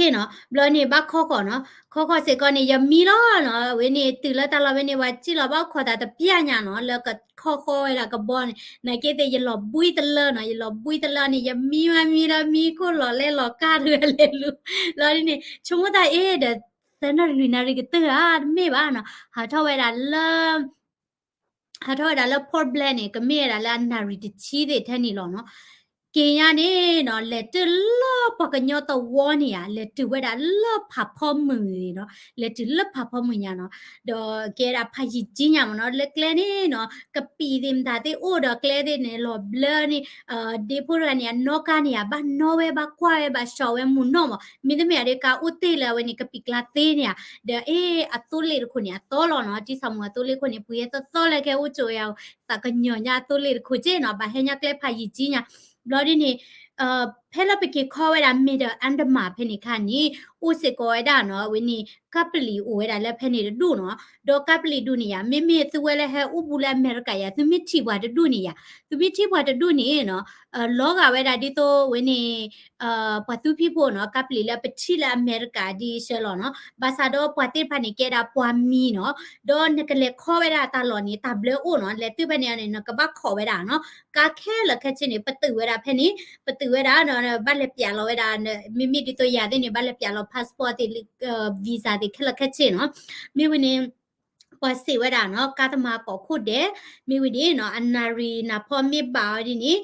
ၤနီၤ ဘျီန့ၣ် ဘၣ်ခီဃီၤနီၤ ခီဃီၤစ့ၢ်ကီးန့ၣ် ယမံလီၤနီၤ အဝဲန့ၣ် တုၤလၢတၢ်လီၢ်ဝဲန့ၣ် ပှၤစံၣ်လီၤဘၣ်အိၣ်ခိးသးတပျၢ်ညါနီၤ လၢကခီဃီၤဝဲဒၣ်ကဘီန့ၣ် နာ်က့သ့ၣ် ယလီၤဘှံးတလၢနီၤ ယလီၤဘှံးတလၢန့ၣ် ယမံမံမံလီၤ မံခိၣ်လီၤလဲလီၤကါတဂၤလဲၤလူၤ ဘျီန့ၣ် ဆိကမိၣ်တၢ်အ့ၣ်ဒီး သၢနၣ်ရံၣ်နၣ်ရံၣ်ကတၢၢ်ဧါ တမ့ၢ်ဘၣ်နီၤ ဟးထီၣ်ဝဲဒၣ်လၢ ဟးထီၣ်ဝဲဒၣ်လၢ Port Blair န့ၣ် ကမ့ၢ်ဝဲဒၣ်လၢအနၣ်ရံၣ်တဆံသ့ၣ်ထဲန့ၣ်လီၤနီၤ. က့ၤညါန့ၣ်နီၤ လဲၤတုၤလၢပှၤကညီသဝီန့ၣ်ဧါ, လဲၤတုၤဝဲဒၣ်လၢဖးဖီမုၢ်နီၤ, လဲၤတုၤလၢဖးဖီမုၢ်ညါနီၤ, ဒီးကဲဒၣ်ဖးယံာ်ကံညါမ့ၢ်နီၤ, လၢကျဲန့ၣ်နီၤ ကပံာ်သ့ၣ်မတၤသ့ၣ်အိၣ်ဒီးကျဲသ့ၣ်န့ၣ် လီၤဘျၢန့ၣ် ဒ့ဖိတဂၤန့ၣ် အနီၣ်ကါန့ၣ်ဧါ, ဘၣ်နီၣ်ဝဲ ဘၣ်ကွၢ်ဝဲ ဘၣ်ဆှီဝဲမုၢ်နီၢ်မး, မ့တမ့ၢ်ဒီး ကါအိၣ်တ့ၢ်လၢအဝဲန့ၣ် ကပံာ်ကျါသ့န့ၣ်ဧါ, ဒီးအ့ အသိလ့ၣ်တခိၣ်န့ၣ် အသီလီၤနီၤ, တံၢ်စၢ်မူအသိလ့ၣ်ခိၣ်န့ၣ် ပှ့ၤဟဲသီသီလၢခဲအိၣ်ကၠိဝဲယၤ, သးကညီၤညါအသိလ့ၣ်တခိၣ်က့နီၤ, ဘၣ်ဟဲညါကျဲဖးယံာ်ကံညါ, ဘျီဒ်န့ၣ် ဖဲလၢပက့ၤခီဝဲဒၣ် Middle Andaman ဖဲန့ၣ်ခါန့ၣ် အိၣ်စ့ၢ်ကီးဝဲဒၣ်နီၤ, အဝဲန့ၣ် ကးပလံာ်အိၣ်ဝဲဒၣ်လၢဖဲန့ၣ်တဒူၣ်နီၤ, ဒီးကးပလံာ်ဒူၣ်န့ၣ်ယါ မ့မ့ၢ်သုဝဲလၢဟဲအိၣ်ဘူးလၢအမဲရကၤယါ သုမ့ၢ်ထံၣ်ပှၤတဒူၣ်န့ၣ်ယါ, သုမ့ၢ်ထံၣ်ပှၤတဒူၣ်န့ၣ်နီၤ, လီၤဂာ်ဝဲဒၣ်ဒ်သိးဝဲန့ၣ် ပှၤသူဖံးဖိနီၤ, ကးပလံာ်လၢပထံၣ်လၢအမဲရကၤဒ်ဆၢလီၤနီၤ, ဘၣ်ဆၣ်ဒီးပှၤသ့ၣ်တဖၣ်န့ၣ် ကဲဒၣ်ပှၤမံၤနီၤ, ဒီးနကလဲၤခီဝဲဒၣ်တၢ်လီၢ်န့ၣ် တၢ်ဘျၢအိၣ်နီၤ, လဲၤတုၤဖဲန့ၣ်န့ၣ် နကဘၣ်ခိးဝဲဒၣ်နီၤ, ကါခဲလၢာ်ခဲဆ့န့ၣ် ပတုာ်ဝဲဒၣ်ဖဲန့ၣ်, ပတုာ်ဝဲဒၣ်နီၤ, ဘၣ်လဲၤပျးလီၤဝဲဒၣ်, မ့မ့ၢ်ဒ်သိးယၤသ့ၣ်န့ၣ် ဘၣ်လဲၤပျးလီၤ passport သ့ၣ် visa သ့ၣ်ခဲလၢာ်ခဲဆ့နီၤ, မ့ၢ်ဝဲန့ၣ် ပှၤစံးဝဲဒၣ်နီၤ, ကါတမၤကိးခိၣ်ဒဲး, မ့ၢ်ဝဲန့ၣ်နီၤ, အနၣ်ရံၣ်နၢ်ဖီမ့ၢ်ဘၣ်ဝဲဒ်န့ၣ်,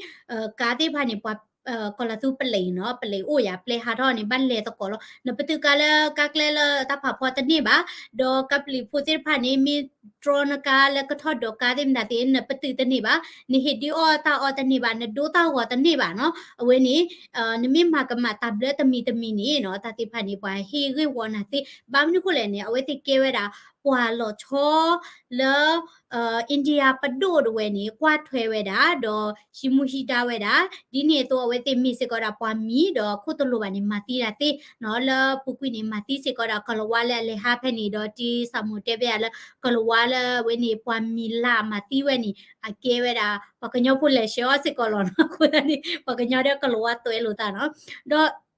ကါသ့ၣ်တဖၣ်န့ၣ် ပှၤ ကီၤလၤသူပလံာ်နီၤ, ပလံာ်အိၣ်ယါ ပျဲဟးထီၣ်န့ၣ် ဘၣ်လဲၤသကိးလီၤ, နပတုာ်ကါလၢကါကျဲလၢတၢ်ဖးဖီတန့ၢ်ဘၣ်, ဒီးကးပလံာ်ဖိသ့ၣ်တဖၣ်န့ၣ် မ့ၢ်တြီနကါလၢကထီၣ်ဒိးကါသ့ၣ်မတၤသ့ၣ် နပတုာ်တန့ၢ်ဘၣ်, နဟ့ၣ်ဒုးအီၣ်တၢ်အီတန့ၢ်ဘၣ်, နဒိတၢ်ဂီၤတန့ၢ်ဘၣ်နီၤ, အဝဲန့ၣ် နမ့ၢ်မၤကမၣ်တၢ်ဘျၢတမံၤတမံၤန့ၣ်နီၤ, တၢ်သ့ၣ်တဖၣ်န့ၣ် ပှၤဟ့ၣ်ဂ့ၢ်ဝီနၤသ့, ဘၣ်မနုၤဃိလဲၣ်န့ၣ် အဝဲသ့ၣ်ကဲဝဲဒၣ် ပှၤလီၤဆီလၢ India ပဒိၣ်တဝဲန့ၣ် ကွၢ်ထွဲဝဲဒၣ် ဒီးဟံးမူဟံးဒါဝဲဒၣ်, ဒ်န့ၣ်အသိးအဝဲသ့ၣ်မ့ၢ်စ့ၢ်ကီးဒၣ်ပှၤမံၤ ဒီးခိၣ်တလိၤဘၣ်န့ၣ် မၤသံဒၣ်သ့နီၤ, လၢပူၤကွံာ်န့ၣ် မၤသံစ့ၢ်ကီးဒၣ်ကီၤလၤဝါလၢအလဲၤဟးဖဲန့ၣ်, ဒီးတံၢ်စၢ်မူတဲဘၣ်ယၤလၢ ကီၤလၤဝါလၢအဝဲန့ၣ် ပှၤမံၤလၢအမၤသံဝဲန့ၣ် အကဲဝဲဒၣ် ပှၤကညီဖိလဲၤဆှၢအီၤစ့ၢ်ကီးလီၤနီၤ, အဃိသတးန့ၣ် ပှၤကညီဒီးကီၤလၤဝါသွဲလိာ်သးနီၤ, ဒီး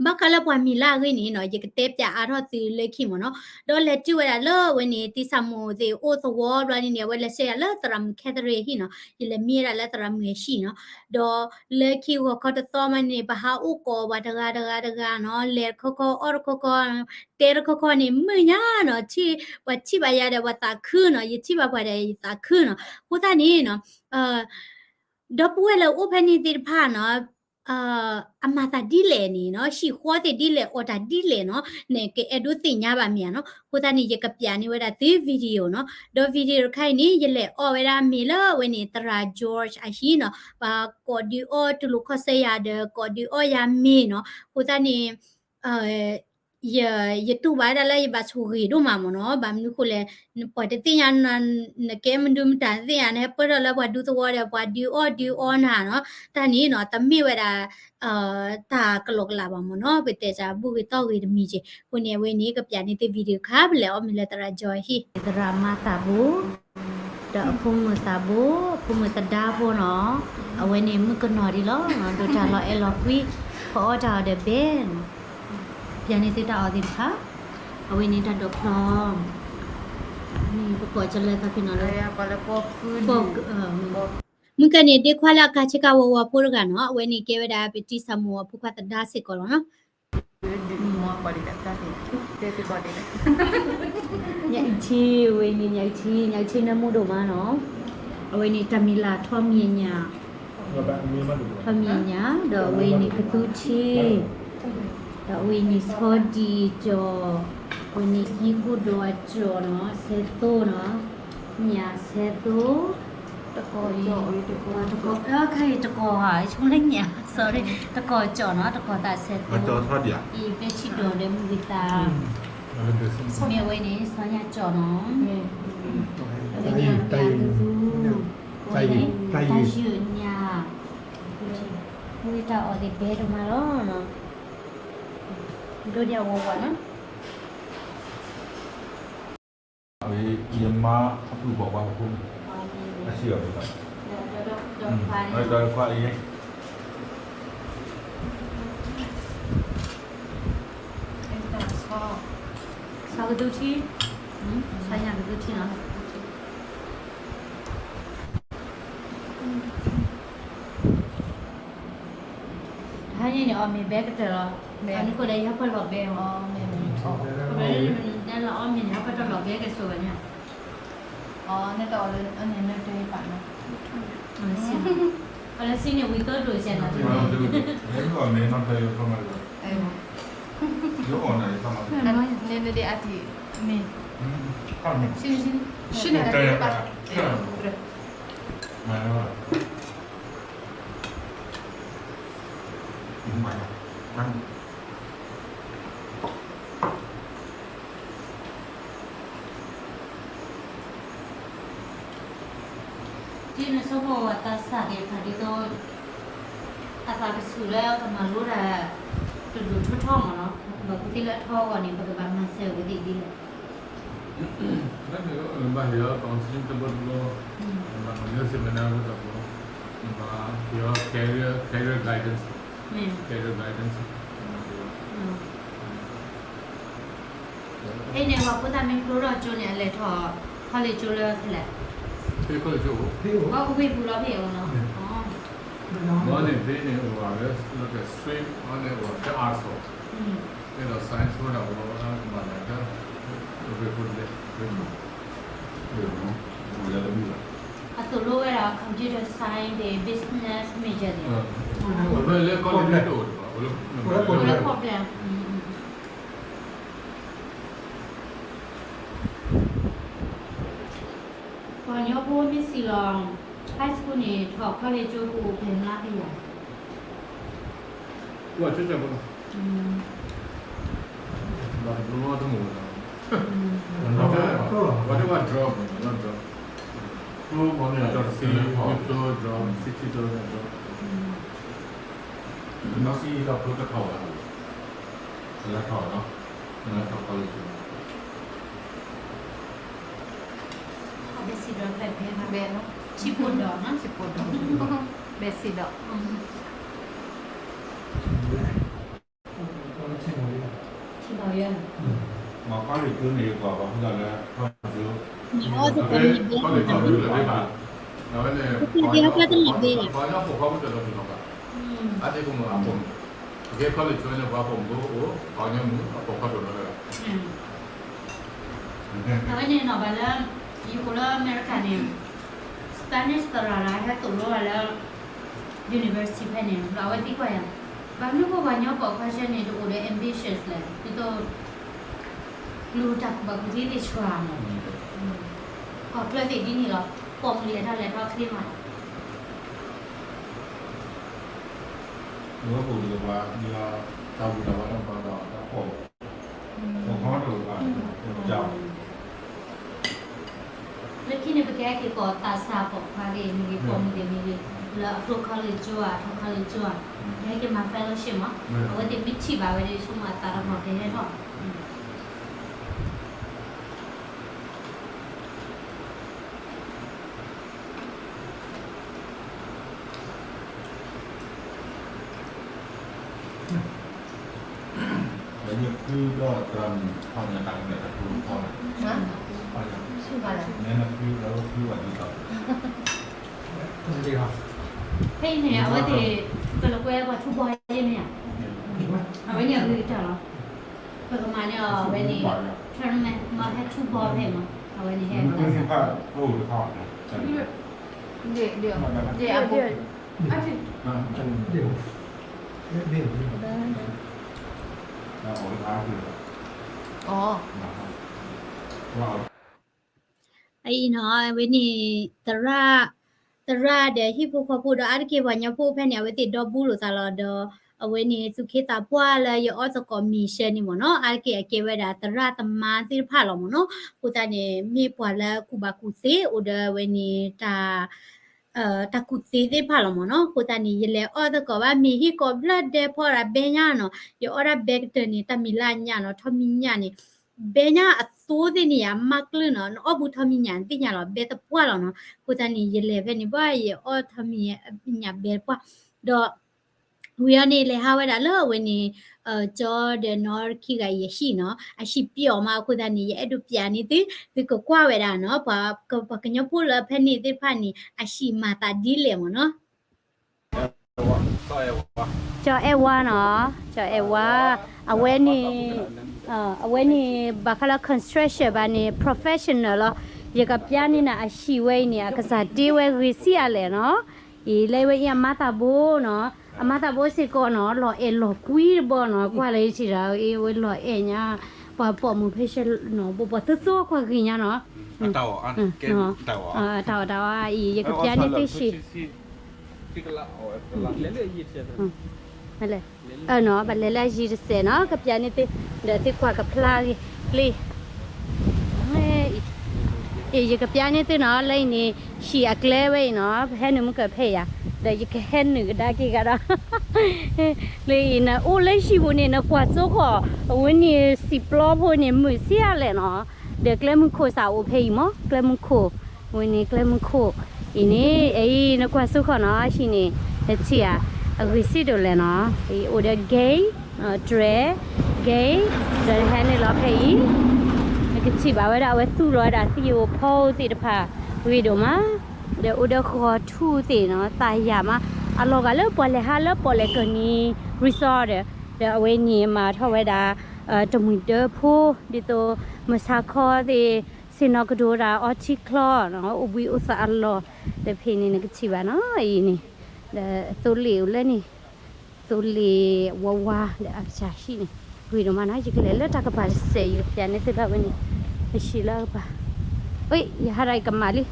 ဘၣ်ဃးလၢပှၤမံၤလၢအဂ့ၢ်န့ၣ်နီၤ, ယကတဲပၠးအါထီၣ်သုလၢခံမ့ၢ်နီၤ, ဒီးလဲၤတုၤဝဲဒၣ်လၢအဝဲန့ၣ် တံၢ်စၢ်မူသ့ၣ်အိၣ်သဝီဘျီန့ၣ်န့ၣ် အဝဲလဲၤဆှၢယၤလၢသရၣ်မုၣ် Catherine အဟံၣ်နီၤ, ယလဲၤမံဝဲဒၣ်လၢသရၣ်မုၣ်အဟံၣ်နီၤ, ဒီးလၢခံဂီၤခီတသီမးန့ၣ် ပဟးအိၣ်ကိးပှၤတဂၤတဂၤတဂၤနီၤ, လဲၤတခီခီအီၣ်တခီခီ, တဲတခီခီန့ၣ် မုာ်ညါနီၤ, ပှၤထံၣ်ဘၣ်ယၤဒီးပှၤသးခုနီၤ, ယထံၣ်ဘၣ်ပှၤဒီးယသးခုနီၤ, အဃိသတးန့ၣ်နီၤ ဒီပုၢ်ဝဲၢ်လၢအိၣ်ဖဲန့ၣ်သ့ၣ်တဖၣ်နီၤ, အမၤသးဒ်လဲၣ်န့ၣ်နီၤ, ဟံၣ်ဃီသ့ၣ်ဒ်လဲၣ် အီၣ်တၢ်ဒ်လဲၣ်နီၤ, နကအဲၣ်ဒိးသ့ၣ်ညါဘၣ်မ့ၢ်ဧါနီၤ, အဃိသတးန့ၣ် ယကပၠးန့ၢ်ဝဲဒၣ်သု video နီၤ, ဒီး video တခါအံၤန့ၣ် ယလဲၤအီၣ်ဝဲဒၣ်မ့ၤလၢအဝဲန့ၣ် သရၣ် George အဟံၣ်နီၤ, ပှၤကိးဒုးအီၣ်တူၢ်လိာ်ခီၣ်စၢၤယၤဒီး ကိးဒုးအီၣ်ယၤမ့ၤနီၤ, အဃိသတးန့ၣ် ယတူၢ်ဘၣ်ဝဲဒၣ်လၢယဘၣ်ဆိၣ်ဂ့ၤဒိၣ်မးမ့ၢ်နီၤ, ဘၣ်မနုၤဃိလဲၣ်, ပှၤတသ့ၣ်ညါ, နကဲမနုၤမတၤတသ့ၣ်ညါ, နဟဲပၢၢ်ထီၣ်လၢပှၤဒူသဝီဒီး ပှၤဒုးအီၣ်ဒုးအီနၤနီၤ, တၢ်န့ၣ်နီၤ တမ့ၢ်ဝဲဒၣ် တၢ်ကလီကလးဘၣ်မ့ၢ်နီၤ, ပတဲစၢ်ဘူၣ်ဂ့ၤတီၢ်ဂ့ၤတမံၤက့ၤ, အဃိန့ၣ် အဝဲန့ၣ် ကပၠးန့ၢ်သု video တခါ ပလဲၤအီၣ်မ့ၤလၢသရၣ် George အဟံၣ်, သရၣ်မၤသးဘိ ဒီးအဖိမုၣ်သးဘိ, အဖိမုၣ်သဒါဖိနီၤ, အဝဲန့ၣ်မုၣ်ကနီၤဒံးလီၤ, ဒိးတၢ်လီၤအဲၣ်လီၤကွံ, ဖီအီၣ်တၢ်အီၤဒီးဘဲနီၤ, ပၠးန့ၢ်သုတၢ်အီၣ်သ့ၣ်တဖၣ်, အဝဲန့ၣ်တၢ်ဒိးဖျီ, ပကိးကလၢသးဖဲနီၤလၢ, မုၢ်ကန့ၣ် ဒ့ခွါလၢအကၤဆ့ကၤဝီၤဝီၤဖိတဂၤနီၤ, အဝဲန့ၣ်ကဲဝဲဒၣ်ပတံၢ်စၢ်မိၢ်အဖိခွါသဒါစ့ၢ်ကီးလီၤနီၤ ညၣ်အုၣ်ထံ အဝဲန့ၣ် ညၣ်အုၣ်ထံ, ညၣ်အုၣ်ထံနၢမူဒိၣ်မးနီၤ, အဝဲန့ၣ် တၢ်မံၤလၢ်ထီမံၤညၣ်, ထီမံၤညၣ်, ဒီးအဝဲန့ၣ် ကသူထံ, ဒီးအဝဲန့ၣ်ဆီဒံၣ်ကၠီၣ်, အဝဲန့ၣ်ဟံၣ်ခိၣ်ဒိၣ်အကၠီၣ်နီၤ, ဆဲးသိနီၤ, ညၣ်ဆဲးသိ တကီၢ်, တကီၢ်, ခါအံၤတကီၢ်ဧါ, ဆိကမိၣ်လၢညၣ်, sorry, တကီၢ်ကၠီၣ်နီၤ, တကီၢ်သးဆဲးသိ, အံၤပဲထံဒိၣ်ဒီးမုၢ်ဂံၢ်သး, မ့ၢ်အဝဲန့ၣ် ဆီညၣ်ကၠီၣ်နီၤ, အဝဲန့ၣ် တၢ်ယုၢ်ညၣ်, မ့ၢ်တၢ်အီၣ်သ့ၣ်ဘဲဒိၣ်မးလီၤ, ဒိၣ်ဒၣ်ဝဲဝဲနီၤ အဝဲ ယမါအပုၢ်ဘၣ်ပှၤဖိန့ၣ်, အစံးအီၤဒ်သိး, ဒီးခွါအံၤ, ဆီကသူထံ, ဆီညၣ်ကသူထံနီၤ, တဟါညါန့ၣ် အီၣ်မ့ၤဘဲကတၢၢ်လီၤ, အမနုၤဃိလဲၣ် ယဟဲဖီၣ်လီၤဘဲမး, တဲလီၤအီၣ်မ့ၤန့ၣ် ဟဲဖီၣ်တၢ်လီၤဘဲကဲဆိးဝဲန့ၣ်, အီၤ နတအီၣ်လၢအန့ၣ်နတဟဲပာ်နီၤ, စံး လၢစံးန့ၣ်ဝံၤသိဒိၣ်စဲးနီၤ, မ့ၢ်အီၣ်န့ၣ် နတၢ်ယိၤထီၣ်မး, ယအီၣ်န့ၣ်ယထီၣ်မး, နနဒ့အတံၤ, ရှန့ၣ်, ဒ်နဆိကမိၣ်အသးစၢ်သ့ၣ်တဖၣ်ဒ်သိး အသးကဆူၣ်လၢကမၤလိတၢ် တဒိၣ်ထီထီမးနီၤ, ပှၤကူၣ်သ့လၢအထီအဂီၢ်န့ၣ် ပကဘၣ်မၤစၢၤဝဲသ့ၣ်ဒ်လဲၣ်. လၢန့ၣ် နဘၣ်ဟ့ၣ်အီၤ counseling တဘျီတဘျီ, နဘၣ်မၤ seminar တဘျီတဘျီ, နဘၣ်ဟ့ၣ်အီၤ career, career guidance, career guidance ဖဲန့ၣ် ပှၤဖိသၣ်မ့ၢ်ဖျိထီၣ်ကၠိန့ၣ် အလဲၤထီၣ် college ကၠိလၢဖဲလဲၣ်, ဖဲ college ကၠိ, ပှၤအိၣ်ဝ့ၢ်ပူၤလီၤဖဲအံၤနီၤ, မ့ၢ်န့ၣ် ဖဲန့ၣ်အိၣ်ဝဲလၢ stream န့ၣ်အိၣ်ဝဲဖဲ arts လီၤ, ဖဲဒီး science ဝဲဒၣ်အိၣ်လီၤ ကဘၣ်လဲၤဖဲ အဝ့ၢ်ပူၤလဲၤ, အသိၣ်လိဝဲဒၣ် computer science ဒီး business major န့ၣ်, အိၣ်လၢ college တအိၣ်ဘၣ်, အိၣ်လၢ problem ပှၤကညီဖိမ့ၢ်စံးလီၤ high school န့ၣ် ထီၣ် college ကၠိပူၤအိၣ်ဖဲမျးကယၤ, ဘၣ်တဘျီတမုာ်လီၤ, ဝဲဒၣ် drop, drop, ကျိမီၤန့ၣ် drop, drop, city drop, နီၢ်စံဒီးဖျိတခီဝဲ, လဲၤထီၣ်နီၤ, လဲၤထီၣ် college ဘဲစံးဒီးဖဲဖဲမး, ဘဲနီၤ, ဆံးဖိဒီးနီၤ, ဆံးဖိဒီး, ဘဲစံးဒီး, ဆံးဘၣ်ယဲ, မ့ၢ် college ကၠိန့ၣ် ယကွၢ်ဘၣ်ဃုာ်ဒီးလၢ college ကၠိ, မ့ၢ်အီၣ်သကိးမ့ၢ်ဘဲ, college ကၠိန့ၣ် ပှၤကညီပိာ်ခွါမုၣ်တၢ်ဒီးပနီၤဘၣ်, အါန့ၢ်ကမုာ်အပိာ်မုၣ်, အကဲ college ကၠိန့ၣ် ပှၤပိာ်မုၣ်ဖိအိၣ်, ပှၤကညီမုၣ်အပိာ်ခွါဒိၣ်နီၤလၢ အဝဲန့ၣ်နီၤ ဘၣ်လၢ ယအိၣ်လၢအမဲရကၤန့ၣ် Spanish သရၣ်ရၤဟဲသိၣ်လိဝဲလၢ university ဖဲန့ၣ် ဒီးအဝဲသံကွၢ်ယၤ, ဘၣ်မနုၤဃိပှၤကညီပိာ်ခွါဆှၢန့ၣ် တအိၣ်ဒီး ambitious လဲၣ်, ဒ်သိး လူၤတၢ်ကူၣ်ဘၣ်ကူၣ်သ့သ့ၣ်ဆှၢမး, ကီၢ်ချၢသ့ၣ်ဒ်န့ၣ်လီၤ, ပိာ်မုၣ်လဲၤထီၣ်လဲၤထီချ့မး လၢပအိၣ်ဒီးပှၤ တၢ်ဝံတၢ်ဝါတၢ်ပှၤတၢ်အိၣ်ဖှိၣ်, ပှၤခီတအိၣ်ဘၣ်, လၢခံန့ၣ် ပကဟဲက့ၤကိးသးစၢ်ပိာ်ခွါဂ့ၤမ့ၢ်ဂ့ၤ ပိာ်မုၣ်ဂ့ၤမ့ၢ်ဂ့ၤ လၢအဖျိ college ကၠိဧါ အထီ college ကၠိဧါ, ကဟဲက့ၤမၤ fellowship မး, အဝဲသ့ၣ်မ့ၢ်ထံၣ်ဘၣ်ဝဲဒီး ဆိကမိၣ်အသးတမၤကဟဲထီၣ် လၢညၣ်ဖုဒီးတရၣ်မုၣ် ဖီၣ်ညါတၢ်ကမဲာ်တၢ်ဖိဖီၣ်န့ၣ်, ဖီၣ်ညါ, နဖုဒီးဖုဝဲဒ်သိး, ဖဲအံၤန့ၣ် အဝဲသ့ၣ် ကလၢကွဲပှၤထူဘီယဲၢ်မ့ၢ်ဧါ, အဝဲန့ၣ်အဂ့ၤကတၢၢ်လီၤ, ပကမၤန့ၢ်အီၤအဝဲန့ၣ် tournament မ့ၢ်ဟဲထူဘီဖဲမး, အဝဲန့ၣ်ဟဲ အံၤနီၤ အဝဲန့ၣ် သရၣ်, သရၣ်ဒီးဟံၣ်ဖိဃီဖိဒီး အါတက့ၢ်ပှၤကညီဖိဖဲန့ၣ် အဝဲသ့ၣ်ဒီဘူးလိာ်သးလီၤဒီး အဝဲန့ၣ် သူၣ်က့သးပှၢ်လၢယအီၣ်သကိးမ့ၤဆှၢန့ၣ်မ့ၢ်နီၤ, အါတက့ၢ်အကဲဝဲဒၣ်သရၣ်သမါသ့ၣ်တဖၣ်လီၤမ့ၢ်နီၤ, အဃိသတးန့ၣ် မ့ၢ်ပှၤလၢကူၣ်ဘၣ်ကူၣ်သ့အိၣ်ဒီးအဝဲန့ၣ် တၢ် တၢ်ကူၣ်သ့သ့ၣ်တဖၣ်လီၤမ့ၢ်နီၤ, အဃိသတးန့ၣ် ယလဲၤအီၣ်သကိးဘၣ်မ့ၤဟံၣ်ကိးဘျၢၣ်ဒဲးဖီဒၣ်ဘဲညါနီၤ, ယအီၣ်ဒၣ်ဘဲကတၢၢ်န့ၣ် တၢ်မံၤလၢအညၣ်နီၤ, ထီၣ်မံၤညၣ်န့ၣ် ဘဲညါအသိသ့ၣ်န့ၣ် ယမၤကျုၢ်နီၤ, နအီၣ်ဘူးထီၣ်မံၤညၣ်နသ့ၣ်ညါလီၤ, ဘဲသပှၢ်လီၤနီၤ, အဃိသတးန့ၣ် ယလဲၤဖဲန့ၣ် ဘၣ်ယအီၣ်ထီၣ်မံၤညၣ်ဘဲသပှၢ်, ဒီး ဝံၤအီၤန့ၣ် လဲၤဟးဝဲဒၣ်လၢအဝဲန့ၣ် ကၠီဒီးနီၢ်ခံဂၤအံၤအဟံၣ်နီၤ, အဟံၣ်ပျီအီၤမး အဃိသတးန့ၣ် ယအဲၣ်ဒိးပျးန့ၢ်သု, သုကကွၢ်ဝဲဒၣ်နီၤ, ပှၤကညီဖိလၢဖဲန့ၣ်သ့ၣ်တဖၣ်န့ၣ် အဟံၣ်မၤသးဒ်လဲၣ်မ့ၢ်နီၤ. ကၠီအဲၣ်ဝါနီၤ, ကၠီအဲၣ်ဝါ, အဝဲန့ၣ် အဝဲန့ၣ် ဘၣ်ဃးလၢ construction ဘၣ်န့ၣ် professional လီၤ, ယကပျးန့ၢ်နၤအဟံၣ်ဝဲအံၤန့ၣ် အကစၢ်တ့ဝဲဂ့ၤဆံးအါလဲၣ်နီၤ အံၤလၢဝဲအံၤအမါသးဘိနီၤ, အမါသးဘိစ့ၢ်ကီးနီၤ လီၤအဲၣ်လီၤကွံတဘီနီၤ, ကွၢ်လၢယထံၣ်ဒီး အဝဲလီၤအဲၣ်ညါ, ပှၤပိာ်မုၣ်ဖဲဆဲနီၤ ဘိးဘီၣ်သိသိကွၢ်ဂ့ၤညါနီၤ, တၢ်အီၣ်တၢ်အီၣ်အံၤ ယကပျါန့ၢ်သုဆံး လဲၣ်, နီၤဘၣ်လဲၤလၢအယံၤတစဲးနီၤ ကပျါန့ၢ်သု, ဒီးသုကွၢ်ကဖျါဂ့ၤလံ အံၤ ယကပျါန့ၢ်သုနီၤ လၢအံၤန့ၣ် ဟံၣ်အကျဲဝဲအံၤနီၤ ပဟဲနုာ်မုၢ်ကၢၢ်ဖဲအံၤဧါ, ဒီးယကဟဲနုာ်ကဒါက့ၤဂၤဒီး လၢအံၤန့ၣ် အိၣ်လၢဟံၣ်ပူၤန့ၣ် နကွၢ်စိဃီၤ အဝဲန့ၣ်စံာ်ပျီဖိန့ၣ် မုာ်ဆံးအါလဲၣ်နီၤ, ဒီးကျဲမုၢ်ခိၣ်စ့ၢ်အိၣ်ဖဲအံၤမး ကျဲမုၢ်ခိၣ်, အဝဲန့ၣ်ကျဲမုၢ်ခိၣ်, အံၤန့ၣ် အံၤနကွၢ်စိဃီၤနီၤ ဟံၣ်န့ၣ် နထံၣ်ဧါ, အဂ့ၤစ့ၢ်ဒိၣ်လဲၣ်နီၤ, အံၤအိၣ်ဒီး gate, တြဲၤ, gate, ဒီးနဟဲနုာ်လီၤဖဲအံၤ, နကထံၣ်ဘၣ်ဝဲဒၣ်အဝဲသူၣ်လီၤဝဲဒၣ်သံၣ်ဧိၤဖီဧိၤသ့ၣ်တဖၣ် ဂ့ၤဒိၣ်မး, ဒီးအိၣ်ဒီးဃီၤထူၣ်သ့ၣ်နီၤ သးယၤမး, အလီၤဂာ်လၢပှၤလဲၤဟးလၢပီၣ်လဲၣ်ကၢၢ်နံၤ resort ဒီး ဒီးအဝဲန့ၣ်မၤထီၣ်ဝဲဒၣ် တမှံၤဒၢဖိ ဒ်သိး မုၢ်ဆါခီသ့ၣ် ဆ့ၣ်နီၤကဒိၣ်ဒၣ်အီထံချီနီၤ အိၣ်ဘှံးအိၣ်သါအလီၢ်, ဒီးဖဲန့ၣ်နကထံၣ်ဘၣ်နီၤ အံၤန့ၣ်, ဒီးသိလ့ၣ်အိၣ်လၢန့ၣ်, သိလ့ၣ်ဝါဝါဒီးအကစၢ်ဟံၣ်န့ၣ်, ဂ့ၤဒိၣ်မးနီၤ ယကလဲၤလၢတၢ်ကပၤတစဲး ယကပျါန့ၢ်သုလၢဝဲန့ၣ်, ယဟံၣ်လၢအကပၤ, အ့ ယဟးဒီးယကမၣ်လံ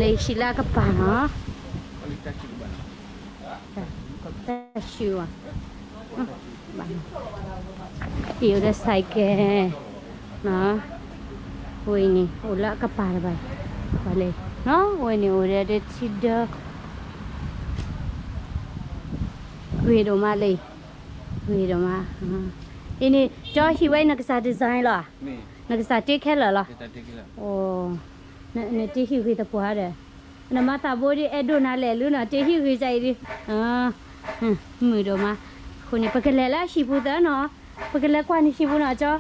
လၢယဟံၣ်လၢအကပၤနီၤ, တၢ်ဆူၣ်ဝဲ, အံၤအိၣ်ဒီး cycle, ဝဲန့ၣ် အိၣ်လၢအကပၤတဘၣ်, ပှၤလဲၤ, ဝဲန့ၣ်အိၣ်ဒီးထံဒၢ, ဂ့ၤဒိၣ်မးလံ, ဂ့ၤဒိၣ်မး, အံၤန့ၣ် ကၠီဟံၣ်ဝဲနကစၢ် design လီၤ, နကစၢ်တ့ခဲလၢာ်လီၤ, အိ နတ့ဟံၣ်ဂ့ၤသပှၢ်ဒီး, နမၤသးဘိဒ်အဲၣ်ဒိးနၤလဲၣ်လၢနီၤ တ့ဟံၣ်ဂ့ၤကၢ်အံၤဒ်, မုာ်ဒိၣ်မး, အဃိန့ၣ် ပကလဲၤလၢအဟံၣ်ပူၤသၢနီၤ, ပကလဲၤကွၢ်န့ၢ်ဟံၣ်ပူၤနီၤ ကၠ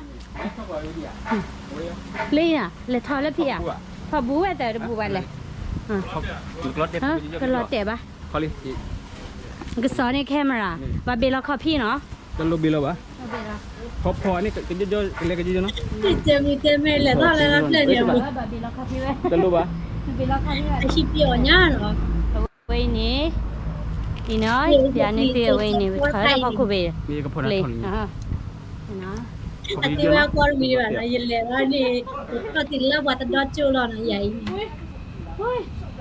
ီ, လၢအံၤနီၤ လဲၤထီၣ်လၢဖံးဧါ, ထီၣ်ဘူးဝဲသၢတဘူးဘၣ်လဲၣ်, ကလီၤတဲာ်ဘၣ်, ကစီၤန့ၢ် camera, ဘၣ်ဘ့ၣ်လီၤခီၣ်ဖံးနီၤ, တလိၣ်ဘ့ၣ်လီၤဘၣ်, ဖီဖီန့ၣ် ကယိယိ ကလဲၤကယိယိနီၤ, လဲၤထီၣ်လၢဖျၢၣ်န့ၣ်, တလိၣ်ဘၣ်, အဟံၣ်ပျီညါနီၤ, အဝဲအံၤန့ၣ်, အံၤနီၤ ပျါန့ၢ်သုအဝဲအံၤန့ၣ် ပထီၣ်ဝဲဒၣ်ဖီခိၣ်ဘ့ၣ်, အသ့ဝဲကွၢ်တမံၤဘၣ်နီၤ ယလဲၤဘၣ်န့ၣ်, ထီၣ်တ့ၢ်လၢပှၤတဒီကၠိလီၤနီၤ ယၤအံၤ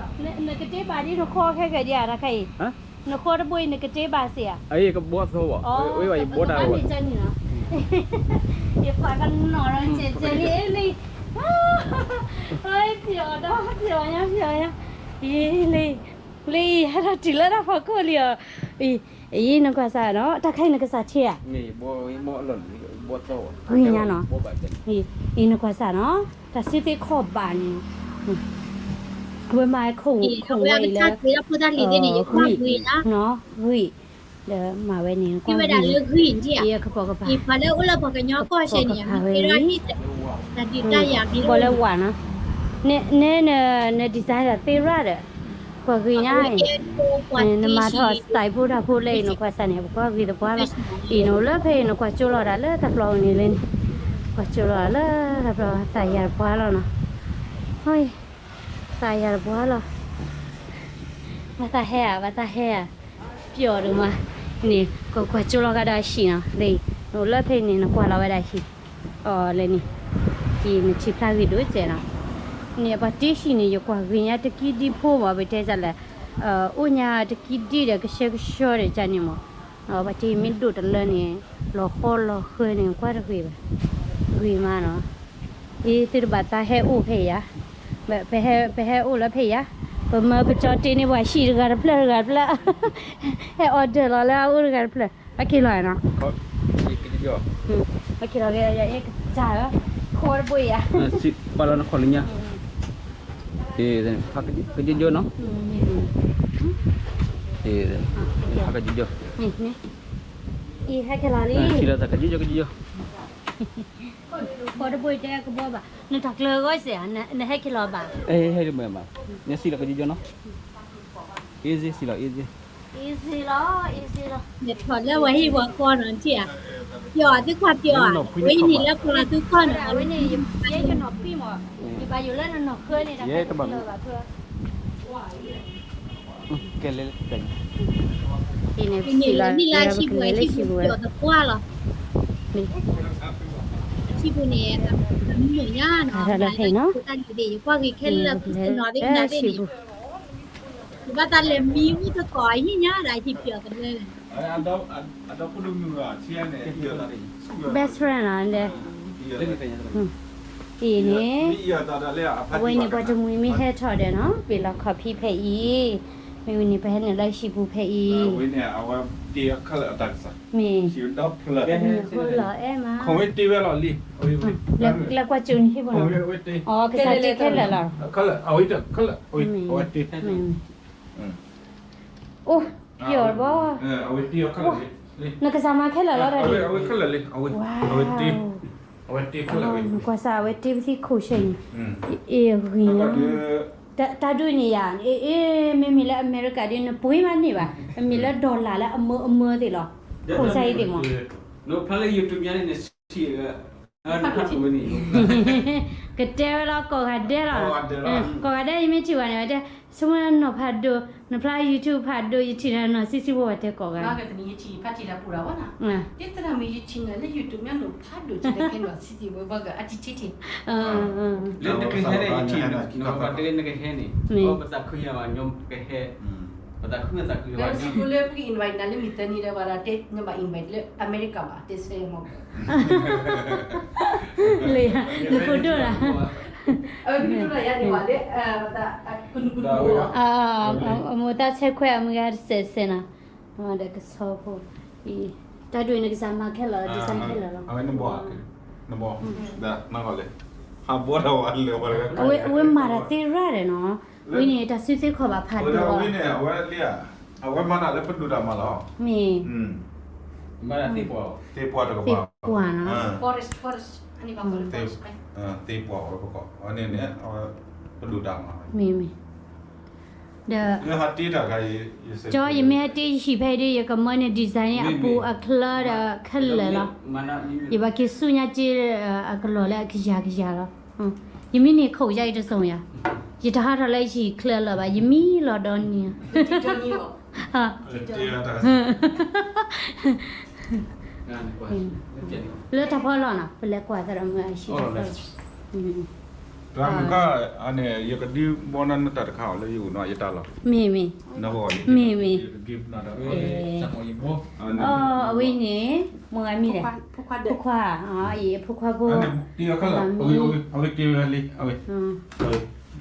န့ၣ်, နကတ့ဘၣ်ဒ်နဃီခဲကဲဒ်ဧါ တၢ်ခါအံၤ, နဃီတဘိအံၤနကတ့ဘၣ်စ့ၢ်ဧါ, အံၤကဘီသီဘၣ်, ယဘီတၢ်ဝဲ, ယသးကနီၤဒီးကဲကဲလံလံ, ပျီဒီးပျီညါပျီညါ, အံၤလံ, လံ ဟဲထီၣ်တုၤလၢတၢ်ဖီခိၣ်လံအီၤ, အံၤနကွၢ်စၢ်နီၤ တၢ်ခါအံၤနကစၢ်ထံဧါ, ဂ့ၤညါနီၤ, အံၤနကွၢ်စၢ်နီၤ တၢ်စုသ့ခီၣ်ဘၣ်န့ၣ်, ဝဲမၤခိၣ်ဝဲအံၤလၢ, ဂ့ၤ, မၤဝဲန့ၣ်ကွၢ်ဂ့ၤ, အံၤအကပိာ်ကပၤ, ကပိာ်ကပၤဝဲအံၤ, ဘီလၢဝးနီၤ, နဲန design ဒီးသ့ရၣ်ဒီး, ကွၢ်ဂ့ၤညါအံၤ, နမၤထီၣ် style ဖိတၢ်ဖိလၢအံၤ နကွၢ်စၢ်န့ၣ် ပကွၢ်ဂ့ၤသပှၢ်လီၤ, အံၤနအိၣ်လၢဖဲအံၤ နကွၢ်ကၠိလီၤဒၣ်လၢတၢ်ပျီပူၤန့ၣ်လၢန့ၣ်, ကွၢ်ကၠိလီၤဒၣ်လၢတၢ်ပျီ သးယၤတပှၢ်လီၤနီၤ, သးယၤတပှၢ်လီၤ, ဘၣ်သးဟဲဧါ ဘၣ်သးဟဲဧါ, ပျီဒိၣ်မး, န့ၣ် ကကွၢ်ကၠိလီၤကဒီးအဟံၣ်နီၤ, လၢအံၤ နအိၣ်လၢဖဲအံၤန့ၣ် နကွၢ်လီၤဝဲဒၣ်ဟံၣ် အီၤလၢန့ၣ်, အံၤနထံၣ်ဖျါဂ့ၤဒိၣ်စဲးနီၤ, န့ၣ်ပှၤတ့ဟံၣ်န့ၣ် ယကွၢ်ဂ့ၤညါတကံဒံဖိမး ပတဲဒ်လဲၣ်, အိၣ်ညါတကံဒံဒီးကဆှဲကဆှီဒီးကန့ၣ်မး, ပှၤတ့မ့ၢ်ဒိၣ်တလၢန့ၣ် လီၤဃီလီၤဃၢန့ၣ် ကွၢ်တဂ့ၤဘၣ်, ဂ့ၤမးနီၤ, အံၤသုတဘၣ်သးဟဲအိၣ်ဖဲအံၤဧါ, ပဟဲအိၣ်လၢဖဲအံၤဧါ, ပမၢပကၠီတ့န့ၢ်ပှၤဟံၣ်တဂၤတဖျၢၣ်တဂၤတဖျၢၣ်, ဟဲ order လီၤလၢအအိၣ်တဂၤတဖျၢၣ်, အက့ၤလီၤနီၤ, အက့ၤလီၤက့ၤ ယအဲၣ်ကစၢ်ဧၢ, ခိၣ်တဘိအံၤဧါ, ပာ်လီၤနခီၣ်လၢညါ, ကယိယိနီၤ, ဟဲက့ၤလီၤလံ, ထံၣ်လီၤသးကယိယိကယိယိ, ခိၣ်တဘိအံၤတဲကဘီဘၣ်, နတၢ်ကျၢၤဂီၢ်စ့ၢ်ဧါ, နဟဲက့ၤလီၤဘၣ်, ဟဲမး, နစံၣ်လီၤကယိယိနီၤ, easy စံၣ်လီၤ easy လီၤ, easy လီၤ, နထီၣ်လၢပှၤဟံၣ်ပှၤဃီနီၤ ထံၣ်ဧါ, ပျီသုခွါပျီဧါ, ဝဲအံၤန့ၣ်လၢပှၤသုခွါနီၤ, ဝဲန့ၣ် ယဲယနီၢ်ဖံးမး, ယဘၣ်ယိၣ်လၢနနီၢ်ဃၢန့ၣ် တၢ်ကလၢဘၣ်ဖၢ, ကဲလဲၣ်, အံၤန့ၣ် ပစံးလီၤ ပကလဲၤလၢဟံၣ်ပူၤဝဲ, ဟံၣ်ပူၤန့ၣ် တၢ်လၢဖဲအံၤနီၤ, ယကွၢ်ဂ့ၤခဲလၢာ်လၢဟံၣ်ပူၤ, ယဘၣ်တၢ်လဲၤမံဝံသကိးအဟံၣ်ညါဒီးဟံၣ်ပျီၢ်သလၢ best friend လီၤ, အံၤန့ၣ် အဝဲန့ၣ် ပှၤတမှံၤမ့ၢ်ဟဲထီၣ်ဒီးနီၤ ပ့ၤလီၤခီၣ်ဖံးဖဲအံၤ, မ့ၢ်ဝံၤန့ၣ် ပဟဲနုာ်လၢဟံၣ်ပူၤဖဲအံၤ, မ့ၢ် မ့ၢ်ဃိလီၤအဲၣ်မး, လဲၤကွၢ်ကၠိန့ၣ်ဟံၣ်ပူၤလီၤ, အကစၢ်တ့ခဲလၢာ်လီၤ, အိၣ်ပျီၢ်ဘီ, နကစၢ်မၤခဲလၢာ်လီၤ, နကွၢ်စၢ်အဝဲတ့ပသံခိၣ်ဆဲန့ၣ်, အ့ၣ်ဂံၢ်, တၢ်ဒုးန့ၣ်ယၤ, အ့ၣ် မ့မ့ၢ်လၢအမဲရကၤဒ်န့ၣ် ပှ့ၤမးန့ၢ်ဘၣ်, မ့မ့ၢ်လၢ dollar လၢအမၢအမၢသ့ၣ်လီၤ, ခိၣ်ဆဲအံၤသ့ၣ်မး ကတဲဝဲလီၤကိးဂၤဒဲးလီၤ, ကိးဂၤဒဲး ယမ့ၢ်ထံၣ်ဘၣ်န့ၣ် ဝဲတဲ, ဆိကမိၣ်နီၢ်ဖးဒိၣ်, နဖျါ YouTube ဖးဒိၣ် ယထံၣ်ဒီးနီၢ်ဆံးဆံးဖိ ဝဲတဲကိးဂၤ, လၢတနံၤယထံၣ်ဖးထံလၢပူၤဒီးဝဲနီၤ, ဒ်သိးဒီးမ့ၢ်ယထံၣ်နၤလၢ YouTube မ့ၢ်နီၢ်ဖးဒိၣ် ကတဲခဲနီၢ်ဆံးဆံးဖိ ဘၣ်ဂၤအထံၣ်ထံၣ်ထံၣ်, လၢနကဟဲန့ၣ် ယထံၣ်နၤ ပှၤတဲလၢနကဟဲန့ၣ်, ပသးခုယၤဘၣ် ညီကဟဲ, ပသးခုသးခုယၤဘၣ် လၢပက invite နၤလၢမုၢ်သၢနံၤဒီး ပှၤဒီးတဲ နဘၣ် invite လၢအမဲရကၤဘၣ် တဲဆၢမီၢ် လၢယၤ နဖိဒိၣ်လၢ်, အဝဲဖိဒိၣ်လၢ်ယၤန့ၣ်ဘၣ်လၢ, အမိၢ်တၢ်ဆဲခွဲးအမုၢ်ဂၤတစဲးစဲးနီၤ, ဒီးကဆီဖိ, တၢ်ဒုးနကစၢ်မၤခဲလၢာ် design ခဲလၢာ်လီၤ, နဘီ, နဘီ, ဟးဘီထီၣ်ဝဲလၢ, အဝဲမၤတၢ်သ့ရၣ်ဒီးနီၤ, ဝံၤန့ၣ် တၢ်စုသ့ခီၣ်ဘၣ်ဖးဒိၣ်လီၤ, အဝဲမၤတၢ်လၢပဒိၣ်တၢ်မၤလီၤ, မ့ၢ် သ့ၣ်ပှၢ်နီၤ, သ့ၣ်ပှၢ်ဝဲပကီၢ်န့ၣ်န့ၣ်, ပဒိၣ်တၢ်မၤ, မ့ၢ်မ့ၢ်, ဒီး, ကၠီ ယမ့ၢ်ဟဲတ့ယဟံၣ်ဖဲအံၤဒီး ယကမၢန့ၢ် design န့ၣ် အပူၤအချၢဒီးခဲလၢာ်လီၤ, ယဘၣ်က့ၤဆူညါက့ၤ, အကလီၢ်လၢအကယၤကယၤလီၤ, ယမ့ၢ်န့ၢ်ခိၣ်ယါအံၤတစိၤယၤ, ယတဟးထီၣ်လၢယဟံၣ်ချၢလၢၤဘၣ် ယမံလီၤဒီနံၤ လၢတၢ်ဖီလီၢ်နီၤ ပလဲၤကွၢ်သရၣ်မုၣ်အဟံၣ်တၢ်ဖီလီၢ်, တၢ်မုၢ်ခါန့ၣ် ယကဒုးဘီနၤနတၢ်တခါအီၤလၢယအိၣ်နီၤ ယတၢ်လီၤ, မ့ၢ်မ့ၢ်, မ့ၢ်မ့ၢ်, အဝဲန့ၣ် မ့ၢ်ဂၤမံၤလဲၣ်, ဖိခွါ, အံၤအဖိခွါဖိ, အဝဲတ့ဝဲလံ, အဝဲ,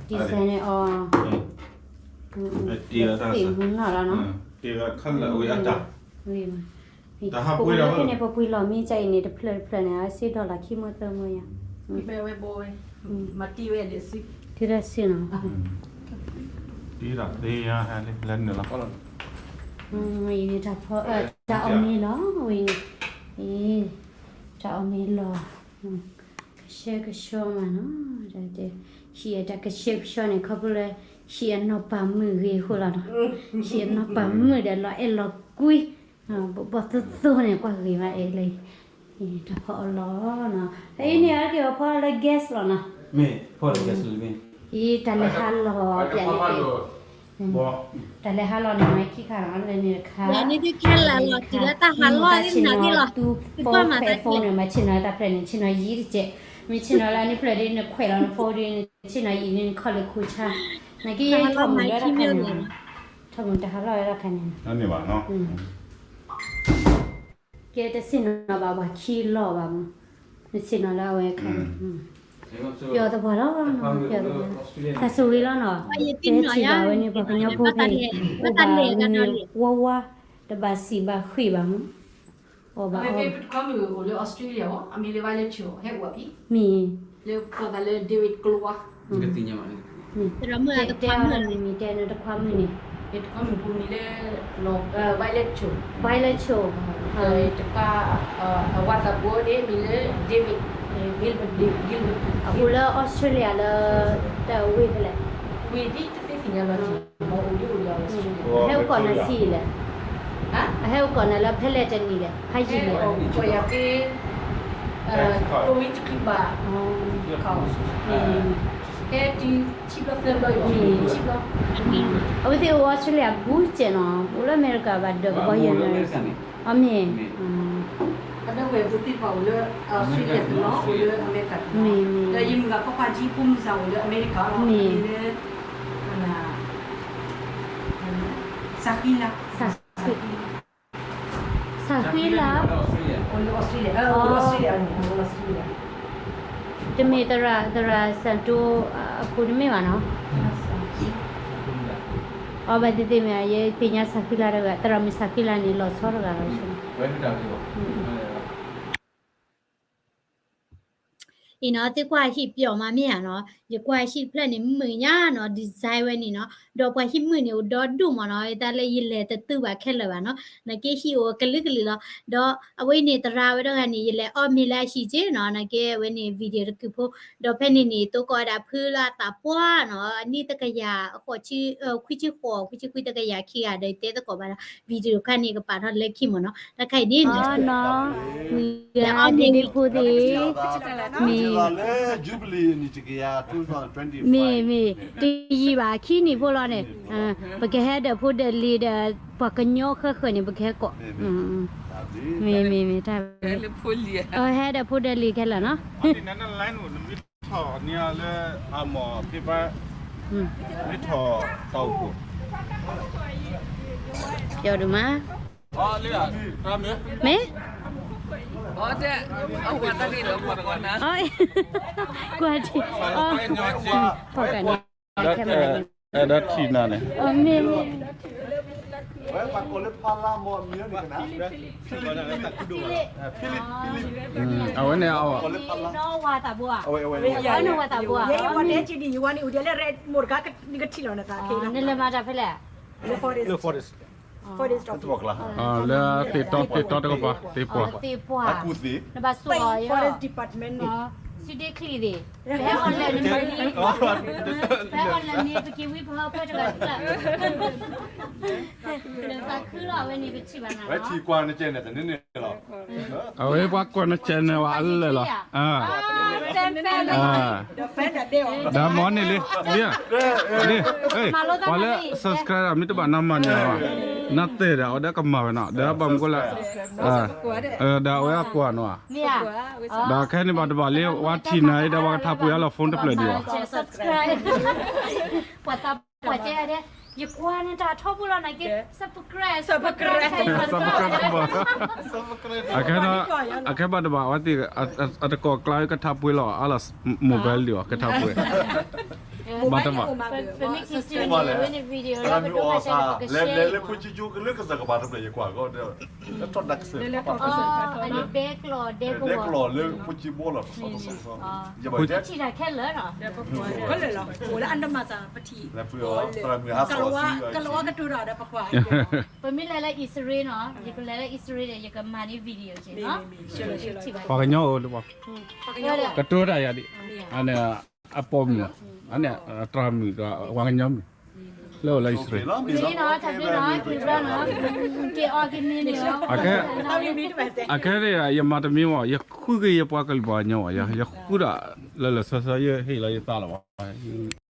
ဒ်စဲန့ၣ်အီၤ, တ့ဝဲတၢ်သ့ၣ်မုၢ်နီၢ်လီၤနီၤ, တ့ဝဲခဲလၢာ်အဝဲအတၢ် တၢ်ဟးပှ့ၤဒီးဖဲန့ၣ် ပပှ့ၤလီၢ်မံကၢ်အံၤန့ၣ် တဖျၢၣ်တဖျၢၣ်န့ၣ် အစ့ဒီလၣ်ခံမၢသၢမၢယၤ, တုၤလၢစုနီၤ, တ့ဒၣ်သ့ယၤလၢနုာ်လီၤ, အံၤန့ၣ်တၢ်ဖီ, တၢ်အီၣ်မ့ၤလီၤ, ဝဲန့ၣ်, တၢ်အီၣ်မ့ၤလီၤ, ကဆှဲကဆှီမးနီၤ, ဟံၣ်အတၢ်ကဆှဲကဆှီန့ၣ် ခီဖျိလၢ ဟံၣ်အနီၢ်ပၤမုၣ်ဂ့ၤအဃိလီၤနီၤ, ဟံၣ်အနီၢ်ပၤမုၣ်ဒီးလီၤအဲၣ်လီၤကွံ, ဘီၣ်သိသိန့ၣ် ကွၢ်ဂ့ၤမးအဲၣ်လၢ တၢ်ဖီအီၣ်လီၤနီၤ, ဖဲအံၤန့ၣ်အက့ၤဖီလၢ gas လီၤနီၤ, အံၤတၢ်လဲၤဟးလီၤပျဲၢ်န့ၣ်, တၢ်လဲၤဟးလီၤန့ၣ် မၤခံခါလီၤ လၢန့ၣ်တခါ, မ့ၢ်တၢ်ဆ့ၣ်နီၤတူဖိခွဲးဖိန့ၣ် မၤဆ့ၣ်နီၤတၢ်ဖျၢၣ်န့ၣ် ဆ့ၣ်နီၤယံၤတကဲး, မ့ၢ်ဆ့ၣ်နီၤလၢအနံၣ်ဖျၢၣ်ဒ်နခွဲးလီၤနဖိဒ် ဆ့ၣ်နီၤယံၤန့ၣ် နခီၣ်လၢခိၣ်ဆါ, နာ်က့ယဲထီၣ်မုၢ်လၢတၢ်ခါန့ၣ်, ထီၣ်မုၢ်တၢ်ဟးလီၢ်ဝဲတၢ်ခါန့ၣ်, ကဲတဆ့ၣ်နီၤဘၣ်ပှၤခံလီၤဘၣ်မး, နဆ့ၣ်နီၤလၢအဝဲခါန့ၣ်, ပျီသပှၢ်လီၤ, တၢ်ဆိၣ်ဂ့ၤလီၤနီၤ, ကဲထံၣ်ဘၣ်ဝဲန့ၣ် ပှၤကညီဖိဖဲအံၤ, အိၣ်ဘၣ်မ့ၢ်ဝါဝါ, တဘၣ်စံးဘၣ်ဃ့ၢ်ဘၣ်မး, အိၣ်ဘၣ်အီၣ်, မ့ၢ်, တဲနတခွါမုၣ်န့ၣ်, တခွါမုၣ်န့ၣ်, တခွါမုၣ်ဖိမံၤလၢ, Violet Cho, Violet Cho, တခွါ, အဝၤသးဘိန့ၣ်မံၤလၢ David, အအိၣ်လၢ Australia လၢ, တၢ်ဝ့ၢ်ဖဲလဲၣ်, ဝ့ၢ်ဒ်တသ့ၣ်ညါလီၤ, ဟဲအိၣ်ကိးနၤဆံးလဲၣ်, အဟဲအိၣ်ကိးနၤလၢဖဲလဲၣ်တနံၤလဲၣ်, ဟးယံာ်လဲၣ်, ကိးယၤဖဲ, တိၢ်ဝံတချုးဘၣ်, မ့ၢ်, အဝဲသ့ၣ်အိၣ်အီစထြ့လယါဘူးကဲးနီၤ, အိၣ်လၢအမဲရကၤဘၣ်ဒီးကဘီယူၤန့ၣ်, အမ့ၢ်, မ့ၢ်, မ့ၢ်, သးဃံလၤ, သးဃံလၤ, တမ့ၢ်သရၣ်စံတိအဖိတမ့ၢ်ဘၣ်နီၤ, အဘၣ်သ့ၣ်သ့ၣ်မ့ၢ် ယသ့ၣ်ညါသးဃံလၤတဂၤ, သရၣ်မုၣ်သးဃံလၤန့ၣ် လီၤဆီတဂၤလီၤ. အံၤနီၤ သုကွၢ်ဟံၣ်ပျီမးမ့ၢ်ဧါနီၤ, ယကွၢ်ဟံၣ်တဖျၢၣ်န့ၣ် မုာ်ညါနီၤ design ဝဲန့ၣ်နီၤ, ဒီးပှၤဟံၣ်မုာ်န့ၣ် အိၣ်ဒီဒူၣ်မးနီၤ, တၢ်လၢယလဲၤတတုၤဘၣ်ခဲလၢာ်ဘၣ်နီၤ, နာ်က့ဟံၣ်အိၣ်ကလုာ်ကလုာ်လီၤ. ဒီးအဝဲန့ၣ်သရၣ်ဝဲတဂၤန့ၣ် ယလဲၤအီၣ်မ့ၤလၢအဟံၣ်က့နီၤ, နာ်က့အဝဲန့ၣ် video တကုာ်ဖိ, ဒီးဖဲန့ၣ်န့ၣ် သိးကိးဝဲဒၣ်ဖုလၢအသးပှၢ်နီၤ, အနံၣ်တကယၤ, အဃိးဆံ, ခွံဆံဃိး, ခွံဆံခွံတကယၤခံဂၤဒီး ယတဲသကိးဘၣ်ဒီး video တခါန့ၣ် ကပာ်ထီၣ်လၢခံမးနီၤ, တၢ်ခါအံၤန့ၣ်နီၤ အီၣ်မ့ၤဖိသ့ၣ်, မ့ၢ်, မ့ၢ်, တယံာ်ဘၣ် ခံနံၣ်ဖိလီၤန့ၣ်, ပကဟဲဒီး ဖိဒီးလံၤဒီး ပှၤကညီဃၢဃၢၤန့ၣ် ပကဟဲကိး, မ့ၢ်, မ့ၢ်, မ့ၢ်, ဟဲဒီးဖိဒီးလံၤခဲလၢာ်နီၤ. ပျီဒုးမး, မ့ၢ်, ကွၢ်ထံ, ဖီၣ်ကန့ၣ်, အဲၣ်ဒိးထံၣ်နၤန့ၣ်, မ့ၢ်, အဝဲန့ၣ်, နလဲၤမၤတၢ်ဖဲလဲၣ်, လၢသ့ၣ်တီသ့ၣ်တီတကပၤ, သ့ၣ်ပှၢ်, နဘၣ်ဆိၣ်အီၤ, စုဒ့ချံသ့ၣ်, ပဟဲအီၣ်လၢနမံၤ, ပဟဲအီၣ်လၢန့ၣ် ပက့ၤဝံပဟၢဖၢတဂၤတဖျၢၣ်, လၢသးခုလီၤ အဝဲန့ၣ် ပထံၣ်ဘၣ်နၤလီၤ, အဝဲပှၤကွၢ်န channel ဝဲအလၢာ်လီၤ, ဒီးမ်န့ၣ်လံ, ပှၤလၢ subscribe မ့ၢ်တဘၣ်နမၤန့ၣ်လီၤ, နတဲဒီး အဝဲဒၣ်ကမၤဝဲနီၤ, ဒီးဘၣ်မနုၤဃိလဲၣ်, ဒီးအဝဲအကွၢ်နီၤ, ဒီးခဲန့ၣ်ဘၣ်တဘၣ်လံ ဝဲထံၣ်နၤအံၤဒီး ပှၤကထါပှ့ၤအလီၤ phone တဖျၢၣ်ဒံးဘၣ်, ပှၤတဲ, ယကွၢ်နတၢ်ထီဘိလီၤ နာ်က့, subscribe, subscribe, အခဲဘၣ်တဘၣ် အဝဲသ့ၣ် အတကိးကျါကထါပှ့ၤလီၤ အလီၤ mobile လံအီၤ ကထါပှ့ၤ, ဘၣ်တဘၣ်, ပမ့ၢ်က့ၤစံးန့ၣ် အဝဲန့ၣ် video လၢပဒိၣ်ဘၣ်စဲး ပက share လၢဖိကၠိကလုာ်ကစၢ်ကပၤတဖျၢၣ် ယကွၢ်ကီး လၢထီၣ်ဒၣ်ကစၢၢ် ဒဲကျီၢ်ဒဲကဝီၤ ဒဲကျီၢ်လၢဖိကၠိဘိလီၤ တဆီတဆီ ယဘၣ်ထံၣ်တၢ်ခဲလၢာ်လီၤ, ခဲလၢာ်လီၤ အိၣ်လၢအနီၢ်မၤသးပထံၣ်, ကလီၤဝါကတိၤတၢ်ဒီးပကွၢ်, ပမ့ၢ်လဲၤလၢအံၣ်စရ့လးနီၤ ယကလဲၤလၢအံၣ်စရ့လးဒီး ယကမၤန့ၢ် video က့နီၤ, ပှၤကညီအိၣ်လၢပှၤ, ကတိၤတၢ်ယၤဒံး, အန့ၣ်အပိာ်မုၣ်လီၤ, အန့ၣ်အသရၣ်မုၣ်ဒီးပှၤကညီမုၣ်, လၢအိၣ်လၢအံၣ်စရ့လး, အခဲန့ၣ် ယမၤတမံၤမီၢ် ယဃုက့ၤယပှၤကလုာ်ပှၤကညီမီၢ် ယဃုဒၣ်လၢလၢဆၢဆၢ ယဟ့ၣ်လီၤယသးလီၤဘၣ်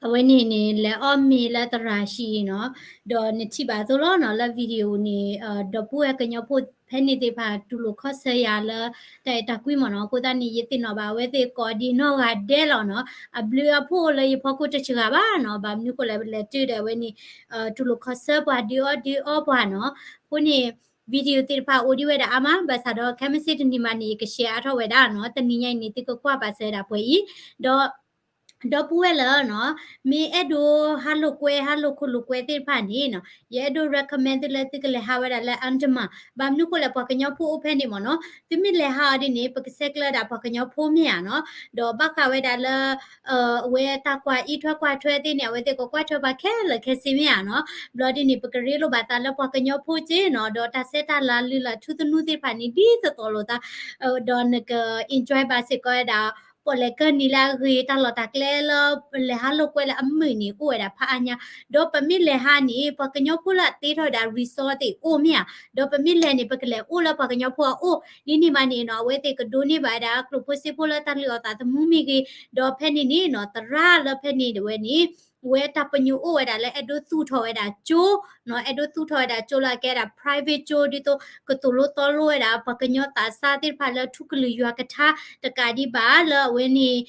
အဝဲန့ၣ်န့ၣ် လဲၤအီၣ်မ့ၤလၢသရၣ်ဟံၣ်နီၤ, ဒီးနထံၣ်ဘၣ်အသိးလီၤနီၤ လၢ video န့ၣ် ဒီပုၢ်ဝဲၢ်ကညီဖိဖဲန့ၣ်သ့ၣ်တဖၣ် တူၢ်လိာ်ခီၣ်ဆၢယၤလၢ တၢ်အဲၣ်တၢ်ကွံမ့ၢ်နီၤ, အဃိသတးန့ၣ် ယသ့ၣ်နီၣ်ဘၣ်အဝဲသ့ၣ်ကိးဒံးနီၢ်ဂၤဒဲးလီၤနီၤ, အဘျုးအဖှိၣ်လၢယဖီခိၣ်တစှၤဘၣ်နီၤ, ဘၣ်မနုၤဃိလဲၣ် ပလဲၤတုၤဒီးအဝဲန့ၣ် တူၢ်လိာ်ခီၣ်ဆၢပှၤဒုးအီၣ်ဒုးအီပှၤနီၤ, အဃိန့ၣ် video သ့ၣ်တဖၣ်အိၣ်ဒံးဝဲဒၣ်အါမး, ဘၣ်ဆၣ်ဒီးခဲမုၢ်ဆ့ၣ်တနံၤမးန့ၣ် ယက share အါထီၣ်ဝဲဒၣ်နီၤ, တနံၤညါအံၤန့ၣ် သုကကွၢ်ပာ်စၢၤဝဲဒၣ်ပှဲၤအံၤ, ဒီး ဒီပုၢ်ဝဲၢ်လၢနီၤ, မ့ၢ်အဲၣ်ဒိးဟးလိာ်ကွဲ ဟးလိာ်ခိၣ်လိာ်ကွဲသ့ၣ်တဖၣ်န့ၣ်နီၤ, ယအဲၣ်ဒိး recommend သုလၢသုကလဲၤဟးဝဲဒၣ်လၢ Andaman, ဘၣ်မနုၤဃိလဲၣ် ပှၤကညီဖိအိၣ်ဖဲန့ၣ်မ့ၢ်နီၤ, သုမ့ၢ်လဲၤဟးအီၤဒ်န့ၣ် ပကဆဲးကျၢဒၣ်ပှၤကညီဖိမ့ၢ်ဧါနီၤ, ဒီးဘၣ်ဃးဝဲဒၣ်လၢ အဝဲတၢ်ကွၢ်အံးထွဲကွၢ်ထွဲသ့ၣ်န့ၣ် အဝဲသ့ၣ်ကကွၢ်ထွဲပှၤခဲလၢာ်ခဲဆ့မ့ၢ်ဧါနီၤ, ဘျီဒ်န့ၣ် ပကရ့လိာ်ဘၣ်သးလၢပှၤကညီဖိက့နီၤ, ဒီးတၢ်ဆဲးတၢ်လၤလုၢ်လၢ်ထူသနူသ့ၣ်တဖၣ်န့ၣ် ဒ်သိးသိးလိာ်သး, ဒီးနက enjoy ဘၣ်စ့ၢ်ကီးဝဲဒၣ် ပီၣ်လဲၣ်ကၢၢ်နံၤလၢအဂ့ၤ တၢ်လီၢ်တၢ်ကျဲလၢ လဲၤဟးလိာ်ကွဲလၢအမုာ်န့ၣ် အိၣ်ဝဲဒၣ်ဖးအါညါ, ဒီးပမ့ၢ်လဲၤဟးန့ၣ် ပှၤကညီဖိလၢအတ့ထီၣ်ဝဲဒၣ် resort သ့ၣ်အိၣ်မ့ၢ်ဧါ, ဒီးပမ့ၢ်လဲၤန့ၣ် ပကလဲၤအိၣ်လၢပှၤကညီဖိအအိၣ်, ဒ်န့ၣ်မးန့ၣ်နီၤ အဝဲသ့ၣ်ကဒိးန့ၢ်ဘၣ်ဝဲဒၣ် ကျိၣ်ဖိစ့ဖိလၢတၢ်လုၢ်အီၣ်သးသမူမ့ၢ်ဂ့ၤ, ဒီးဖဲန့ၣ်န့ၣ်နီၤ သရၣ်လၢဖဲန့ၣ်ဒၣ်ဝဲန့ၣ် ဝဲတၢ်ပညိၣ်အိၣ်ဝဲဒၣ်လၢအဲၣ်ဒိးသူၣ်ထီၣ်ဝဲဒၣ်ကၠိနီၤ, အဲၣ်ဒိးသူၣ်ထီၣ်ဝဲဒၣ်ကၠိလၢအကဲဒၣ် private ကၠိ ဒ်သိးကသိၣ်လိသီလိဝဲဒၣ် ပှၤကညီသးစၢ်သ့ၣ်တဖၣ်လၢထူကလုာ်ယွၤကထါတကးဒံးဘၣ်လၢအဝဲန့ၣ်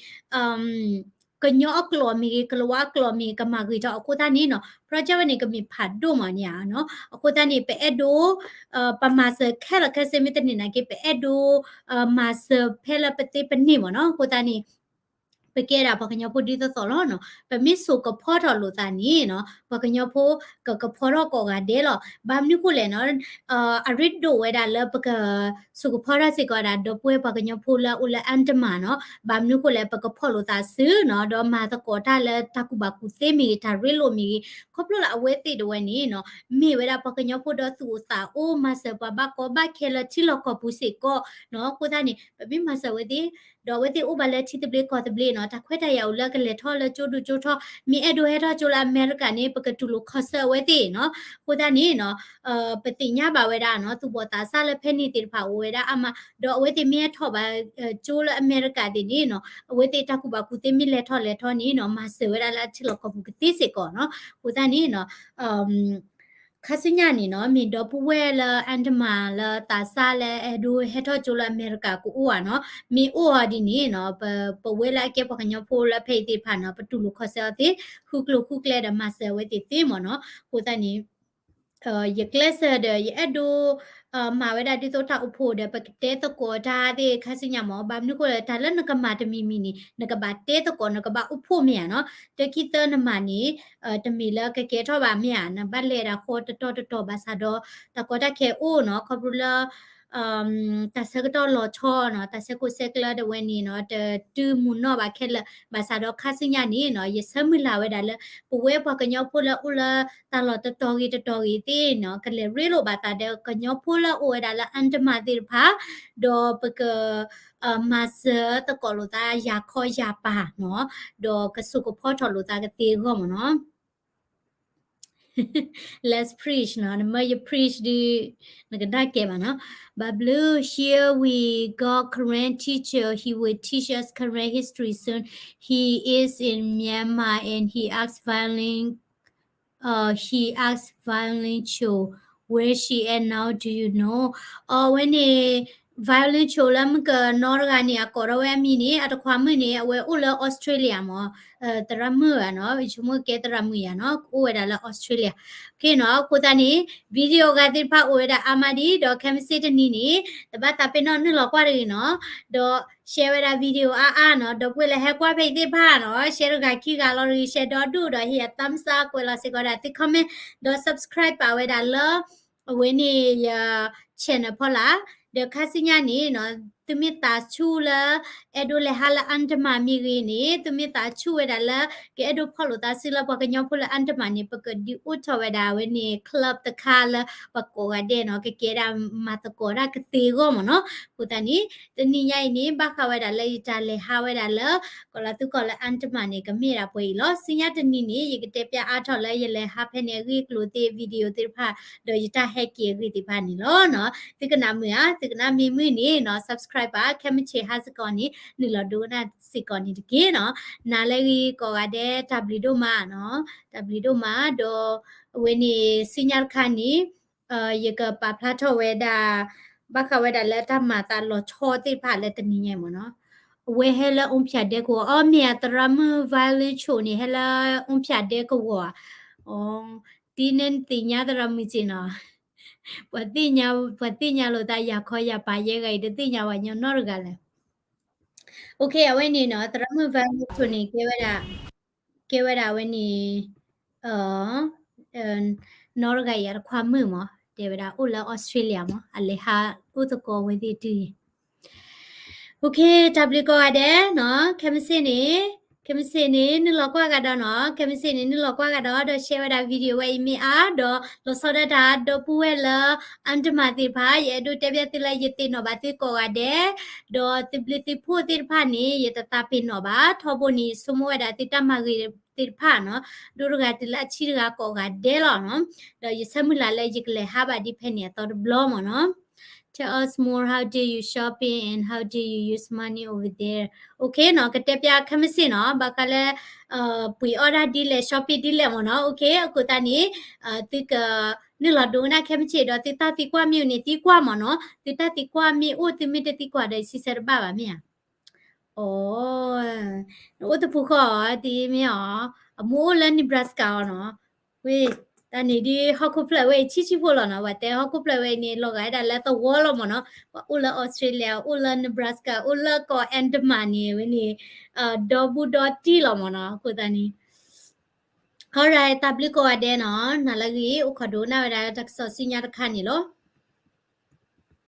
ကညီအကျိာ်မ့ၢ်ဂ့ၤ ကလၤဝါအကျိာ်မ့ၢ်ဂ့ၤ ကမၤဂ့ၤထီၣ်အဃိသတးန့ၣ်နီၤ project ဝဲန့ၣ်ကမ့ၢ်ဖးဒိၣ်မးန့ၣ်ဧါနီၤ, အဃိသတးန့ၣ် ပအဲၣ်ဒိး ပမၤစၢၤခဲလၢာ်ခဲဆ့မ့ၢ်တန့ၢ်နာ်က့ ပအဲၣ်ဒိး မၤစၢၤဖဲလၢပသ့ပန့ၢ်မ့ၢ်နီၤ, အဃိသတးန့ၣ် ပကဲဒၣ်ပှၤကညီဖိဒ်သိးသိးလီၤနီၤ, ပမ့ၢ်စိာ်ကဖီထီၣ်လိာ်သးန့ၣ်နီၤ ပှၤကညီဖိကကဖီထီၣ်ကိးဂၤဒဲးလီၤ, ဘၣ်မနုၤဃိလဲၣ်နီၤ အရ့ဒိၣ်ဝဲဒၣ်လၢပက စိာ်ကဖီထီၣ်စ့ၢ်ကီးဝဲဒၣ် ဒီပုၢ်ဝဲၢ်ပှၤကညီဖိလၢအအိၣ်လၢ Andaman နီၤ, ဘၣ်မနုၤဃိလဲၣ် ပကဖီၣ်လိာ်သးစုနီၤ, ဒီးမၤသကိးတၢ်လၢတၢ်ကူၣ်ဘၣ်ကူၣ်သ့မ့ၢ်ဂ့ၤ တၢ်ရ့လိာ်မ့ၢ်ဂ့ၤ, ခီဖျိလၢအဝဲသ့ၣ်ဒၣ်ဝဲန့ၣ်နီၤ မ့ၢ်ဝဲဒၣ်ပှၤကညီဖိဒီးသူၣ်အိၣ်သးအိၣ် မၤစၢၤပှၤဘၣ်ကီဘၣ်ခဲလၢထံလီၢ်ကီၢ်ပူၤစ့ၢ်ကီးနီၤ, အဃိသတးန့ၣ် ပမ့ၢ်မၤစၢၤဝဲသ့ၣ် ဒီးအဝဲသ့ၣ်အိၣ်ဘၣ်လၢထံသဘျ့ကီၢ်သဘျ့နီၤ, တၢ်ခွဲးတၢ်ယာ်အိၣ်လၢကလဲၤထီၣ်လၢကၠိဒိၣ်ကၠိထီ, မ့ၢ်အဲၣ်ဒိးဟဲထီၣ်ကၠိလၢအမဲရကၤန့ၣ် ပကတူၢ်လိာ်ခီၣ်ဆၢအဝဲသ့ၣ်နီၤ, အဃိသတးန့ၣ်နီၤ ပသ့ၣ်ညါဘၣ်ဝဲဒၣ်နီၤ သူၣ်ဘီၣ်သးစၢ်လၢဖဲန့ၣ်သ့ၣ်တဖၣ်အိၣ်ဝဲဒၣ်အါမး, ဒီးအဝဲသ့ၣ်မ့ၢ်ဟဲထီၣ်ဘၣ် ကၠိလၢအမဲရကၤသ့ၣ်န့ၣ်နီၤ အဝဲသ့ၣ်တၢ်ကူၣ်ဘၣ်ကူၣ်သ့မ့ၢ်လဲၤထီၣ်လဲၤထီန့ၣ်နီၤ မၤစၢၤဝဲဒၣ်လၢအထံလီၢ်ကီၢ်ပူၤကသ့စ့ၢ်ကီးနီၤ, အဃိသတးန့ၣ်နီၤ ခါဆူညါန့ၣ်နီၤ မ့ၢ်ဒီပုၢ်ဝဲၢ်လၢ Andaman လၢသးစၢ်လၢအဲၣ်ဒိးဟဲထီၣ်ကၠိလၢအမဲရကၤကအိၣ်ဧါနီၤ, မ့ၢ်အိၣ်အီၤဒ်န့ၣ်နီၤ ပဝဲလၢအကဲပှၤကညီဖိလၢဖဲအံၤသ့ၣ်တဖၣ်နီၤ ပတူၢ်လိာ်ခီၣ်ဆၢအီၤသ့, ဃုကျိၣ်ဃုကျဲဒီးမၤစၢၤအဝဲသ့ၣ်သ့မ့ၢ်နီၤ, အဃိသတးန့ၣ် ယကျဲးစၢးဒီး ယအဲၣ်ဒိး မၤဝဲဒၣ်ဒ်သိးတၢ်အိၣ်ဖှိၣ်ဒီး ပကတဲသကိးတၢ်သ့ၣ်ခါဆူညါမ့ၢ်, ဘၣ်မနုၤဃိလဲၣ် တၢ်လၢနကမၤတမံၤမံၤန့ၣ် နကဘၣ်တဲသကိး နကဘၣ်အိၣ်ဖှိၣ်မ့ၢ်ဧါနီၤ, တခံသၢနမၤန့ၣ် တမ့ၢ်လၢကကဲထီၣ်ဘၣ်မ့ၢ်ဧါ, နဘၣ်လဲၤဒၣ်ဃီတတီၤတတီၤဘၣ်ဆၣ်ဒီး တၢ်ကီတၢ်ခဲအိၣ်နီၤ, ခီဖျိလၢ တၢ်ဆၢကတီၢ်လီၤဆီနီၤ, တၢ်ဆဲးကိးဆဲးကျၢဒၣ်ဝဲန့ၣ်နီၤ, တတုၤမုၢ်နီၢ်ဘၣ်ခဲလၢာ်, ဘၣ်ဆၣ်ဒီးခါဆူညါန့ၣ်နီၤ, ယဆၢမုၢ်လၢ်ဝဲဒၣ်လၢ ပဝဲပှၤကညီဖိလၢအိၣ်လၢတၢ်လီၢ်တတီၤဂ့ၤတတီၤဂ့ၤသ့ၣ်နီၤ, ကလဲၤရ့လိာ်ဘၣ်သးဒီးကညီဖိလၢအိၣ်ဝဲဒၣ်လၢ Andaman သ့ၣ်တဖၣ်, ဒီးပက မၤစၢၤသကိးလိာ်သးယၤခီယၤပၤနီၤ, ဒီးကစိာ်ကဖီထီၣ်လိာ်သးကသ့အဂီၢ်မ့ၢ်နီၤ. Let's preach နီၤ, နမ့ၢ်ယ preach ဒီး နကဒၣ်ကဲဘၣ်နီၤ. ဘၣ်ဘျုး here we got Karen teacher, he will teach us Karen history soon. He is in Myanmar and he asked violin uh, he asked Violin Cho, where she at now, do you know? အဝဲန့ၣ် Violin Cho လၢမုၢ်ကနီတဂၤန့ၣ် အကိးထီၣ်ဝဲအမံၤန့ၣ် အတခွါမုၣ်န့ၣ် အဝဲအိၣ်လၢ Australia မ့ၢ်, သရၣ်မုၣ်ဧါနီၤ, ယဆိကမိၣ်ကဲသရၣ်မုၣ်ယၤနီၤ, ကအိၣ်ဝဲဒၣ်လၢ Australia. အဃိသတးန့ၣ် video ဂၤသ့ၣ်တဖၣ်အိၣ်ဝဲဒၣ်အါမးဒံး ဒီးခဲမုၢ်ဆ့ၣ်တနံၤန့ၣ် တဘၣ်သးပ့ၤနီၣ်နုာ်လီၤကွၢ်တဂ့ၤနီၤ, ဒီး share ဝဲဒၣ် video အါအါနီၤ, ဒီပုၢ်ဝဲၢ်လၢဟဲကွၢ်ဖဲအံၤသ့ၣ်တဖၣ်နီၤ, share တဂၤခံဂၤလီၤတဂ့ၤ, share ဒီဒူၣ်ဒီးဟ့ၣ်ယၤ thumbs up ကွဲးလီၤစ့ၢ်ကီးဒၣ်သု comment, ဒီး subscribe ပာ်ဝဲဒၣ်လၢ အဝဲန့ၣ်ယ channel ဖီလာ်, ဒီးခါဆူညါန့ၣ်နီၤ, သုမ့ၢ်သးဆူၣ်လၢ အဲၣ်ဒိးလဲၤဟးလၢ Andaman မ့ၢ်ဂ့ၤန့ၣ်, သုမ့ၢ်သးဆူၣ်ဝဲဒၣ်လၢ ကအဲၣ်ဒိးဖီၣ်လိာ်သးစုလၢပှၤကညီဖိလၢ Andaman န့ၣ်, ပကဒုးအိၣ်ထီၣ်ဝဲဒၣ်အဝဲန့ၣ် club တခါလၢပှၤကိးဂၤဒဲးနီၤ, ကကဲဒၣ်မၤသကိးတၢ်ကသ့အဂီၢ်မ့ၢ်နီၤ. အဃိသတးန့ၣ် တနံၤညါအံၤန့ၣ် ဘၣ်ဃးဝဲဒၣ်လၢယတၢ်လဲၤဟးဝဲဒၣ်လၢ ကီၢ်လၤသူကီၢ်လၢ Andaman န့ၣ် ကမ့ၢ်ဒၣ်ပှဲၤအံၤလီၤ. ဆူညါတနံၤန့ၣ် ယကတဲပျးအါထီၣ်လၢယလဲၤဟးဖဲန့ၣ်အဂ့ၢ်အကျိၤသ့ၣ် video သ့ၣ်တဖၣ်, ဒီးယတၢ်ဟဲက့ၤအဂ့ၢ်သ့ၣ်တဖၣ်န့ၣ်လီၤနီၤ. သုကနၣ်မုာ်ဧါ, သုကနၣ်မ့ၢ်မုာ်န့ၣ်နီၤ, subscribe ပာ်, ခဲမုၢ်ဆ့ၣ်ဟါစ့ၢ်ကီးန့ၣ် နုာ်လီၤဒိကနၣ်စ့ၢ်ကီးန့ၣ်တက့ၢ်နီၤ. နၤလၢဂ့ၤကိးဂၤဒဲး တၢ်ဘျုးဒိၣ်မးနီၤ, တၢ်ဘျုးဒိၣ်မး, ဒီးအဝဲန့ၣ် ဆူညါတခါန့ၣ် ယကပာ်ဖျါထီၣ်ဝဲဒၣ် ဘၣ်ဃးဝဲဒၣ်လၢတၢ်မၤသးလီၤဆီသ့ၣ်တဖၣ်လၢတနံၤညါအံၤမ့ၢ်နီၤ. အဝဲဟဲလၢ အူဖၠၣ်ဒဲကဝီၤ, အီ မ့ၢ်ဧါ, သရၣ်မုၣ် Violin Cho န့ၣ် ဟဲလၢ အူဖၠၣ်ဒဲကဝီၤဧါ. အီ, ဒ်န့ၣ်သ့ၣ်ညါသရၣ်မုၣ်စ့ၢ်နီၤ. ပှၤသ့ၣ်ညါ, ပှၤသ့ၣ်ညါလိာ်သးယၤခီယၤပၤယဲဂၤအံၤ တသ့ၣ်ညါပှၤကညီနီတဂၤလဲၣ်. OK, အဝဲန့ၣ်နီၤ, သရၣ်မုၣ် Violin Cho န့ၣ် ကဲဝဲဒၣ်, ကဲဝဲဒၣ်အဝဲန့ၣ် နီတဂၤအံၤအတခွါမုၣ်မ့ၢ်, တဲဝဲဒၣ်အိၣ်လၢ Australia မ့ၢ်, အလဲၤဟးအိၣ်သကိးဝဲသ့ၣ်တုၤအံၤ. OK, တၢ်ဘျုးကိးဂၤဒဲးနီၤ, ခဲမုၢ်ဆ့ၣ်န့ၣ် ခဲမုၢ်ဆ့ၣ်န့ၣ် နုာ်လီၤကွၢ်ကဒီးနီၤ, ခဲမုၢ်ဆ့ၣ်န့ၣ် နုာ်လီၤကွၢ်ကဒီး ဒီး share ဝဲဒၣ် video ဝဲအံၤမ့ၢ်အါ, ဒီးလီၤဆီဒၣ်တၢ်ဒီပုၢ်ဝဲၢ်လၢ Andaman သ့ၣ်တဖၣ်, ယအဲၣ်ဒိးတဲဘၣ်သုလၢယသ့ၣ်နီၣ်ဘၣ်သုကိးဂၤဒဲး, ဒီးသုဘျုးသုဖှိၣ်သ့ၣ်တဖၣ်န့ၣ် ယတသးပ့ၤနီၣ်ဘၣ်, ထီဘိန့ၣ် ယဆိကမိၣ်ဝဲဒၣ်သုတၢ်မၤဂ့ၤသ့ၣ်တဖၣ်နီၤ, ဒိတဂၤတုၤလၢအဆံတဂၤကိးဂၤဒဲးလီၤနီၤ, ဒီးယဆၢမုၢ်လၢ်လၢယကလဲၤဟးဘၣ်ဒ်ဖဲန့ၣ်အသီတဘျီမ့ၢ်နီၤ. Tell us more, how do you shopping and how do you use money over there? Okay နီၤ, ကတဲပျးခဲမုၢ်ဆ့ၣ်နီၤ, ဘၣ်ဃးလၢ ပှ့ၤအီၣ်ဒၣ်ဒ်လဲၣ် shopping ဒ်လဲၣ်မ့ၢ်နီၤ. Okay အဃိသတးန့ၣ် သုကနုာ်လီၤဒိကနၣ်ခဲမုၢ်ဆ့ၣ်ဒီး သုတၢ်သံကွၢ်မ့ၢ်အိၣ်န့ၣ်သံကွၢ်မ့ၢ်နီၤ, သုတၢ်သံကွၢ်မ့ၢ်အိၣ် သုမ့ၢ်တသံကွၢ်ဒီး ယစံးဆၢတဘၣ်ဘၣ်မ့ၢ်ဧါ. အိ နအိၣ်တပူၤဃီအီၤ တမ့ၢ်အီၤ, အမိၢ်အိၣ်လၢ Nebraska အီၤနီၤ, ဝ့ၢ် တၢ်န့ၣ်ဒ်ဟီၣ်ခိၣ်ဖျၢၣ်ဝဲအံၤဆံးဆံးဖိလီၤနီၤ, ပှၤတဲဟီၣ်ခိၣ်ဖျၢၣ်ဝဲအံၤန့ၣ် လီၤဂာ်ဝဲဒၣ်လၢသဝီလီၤမ့ၢ်နီၤ, ပှၤအိၣ်လၢ Australia အိၣ်လၢ Nebraska အိၣ်လၢကီၢ် Andaman န့ၣ် ဝဲန့ၣ် ဒီဘူးဒီတံၢ်လီၤမ့ၢ်နီၤ, အဃိသတးန့ၣ် alright တၢ်ဘျုးကိးဂၤဒဲးနီၤ, နၤလၢအဂ့ၤ အိၣ်ခိးဒိကနၣ်ဝဲဒၣ်တၢ်ကစီၣ်ဆူညါတခါန့ၣ်လီၤ.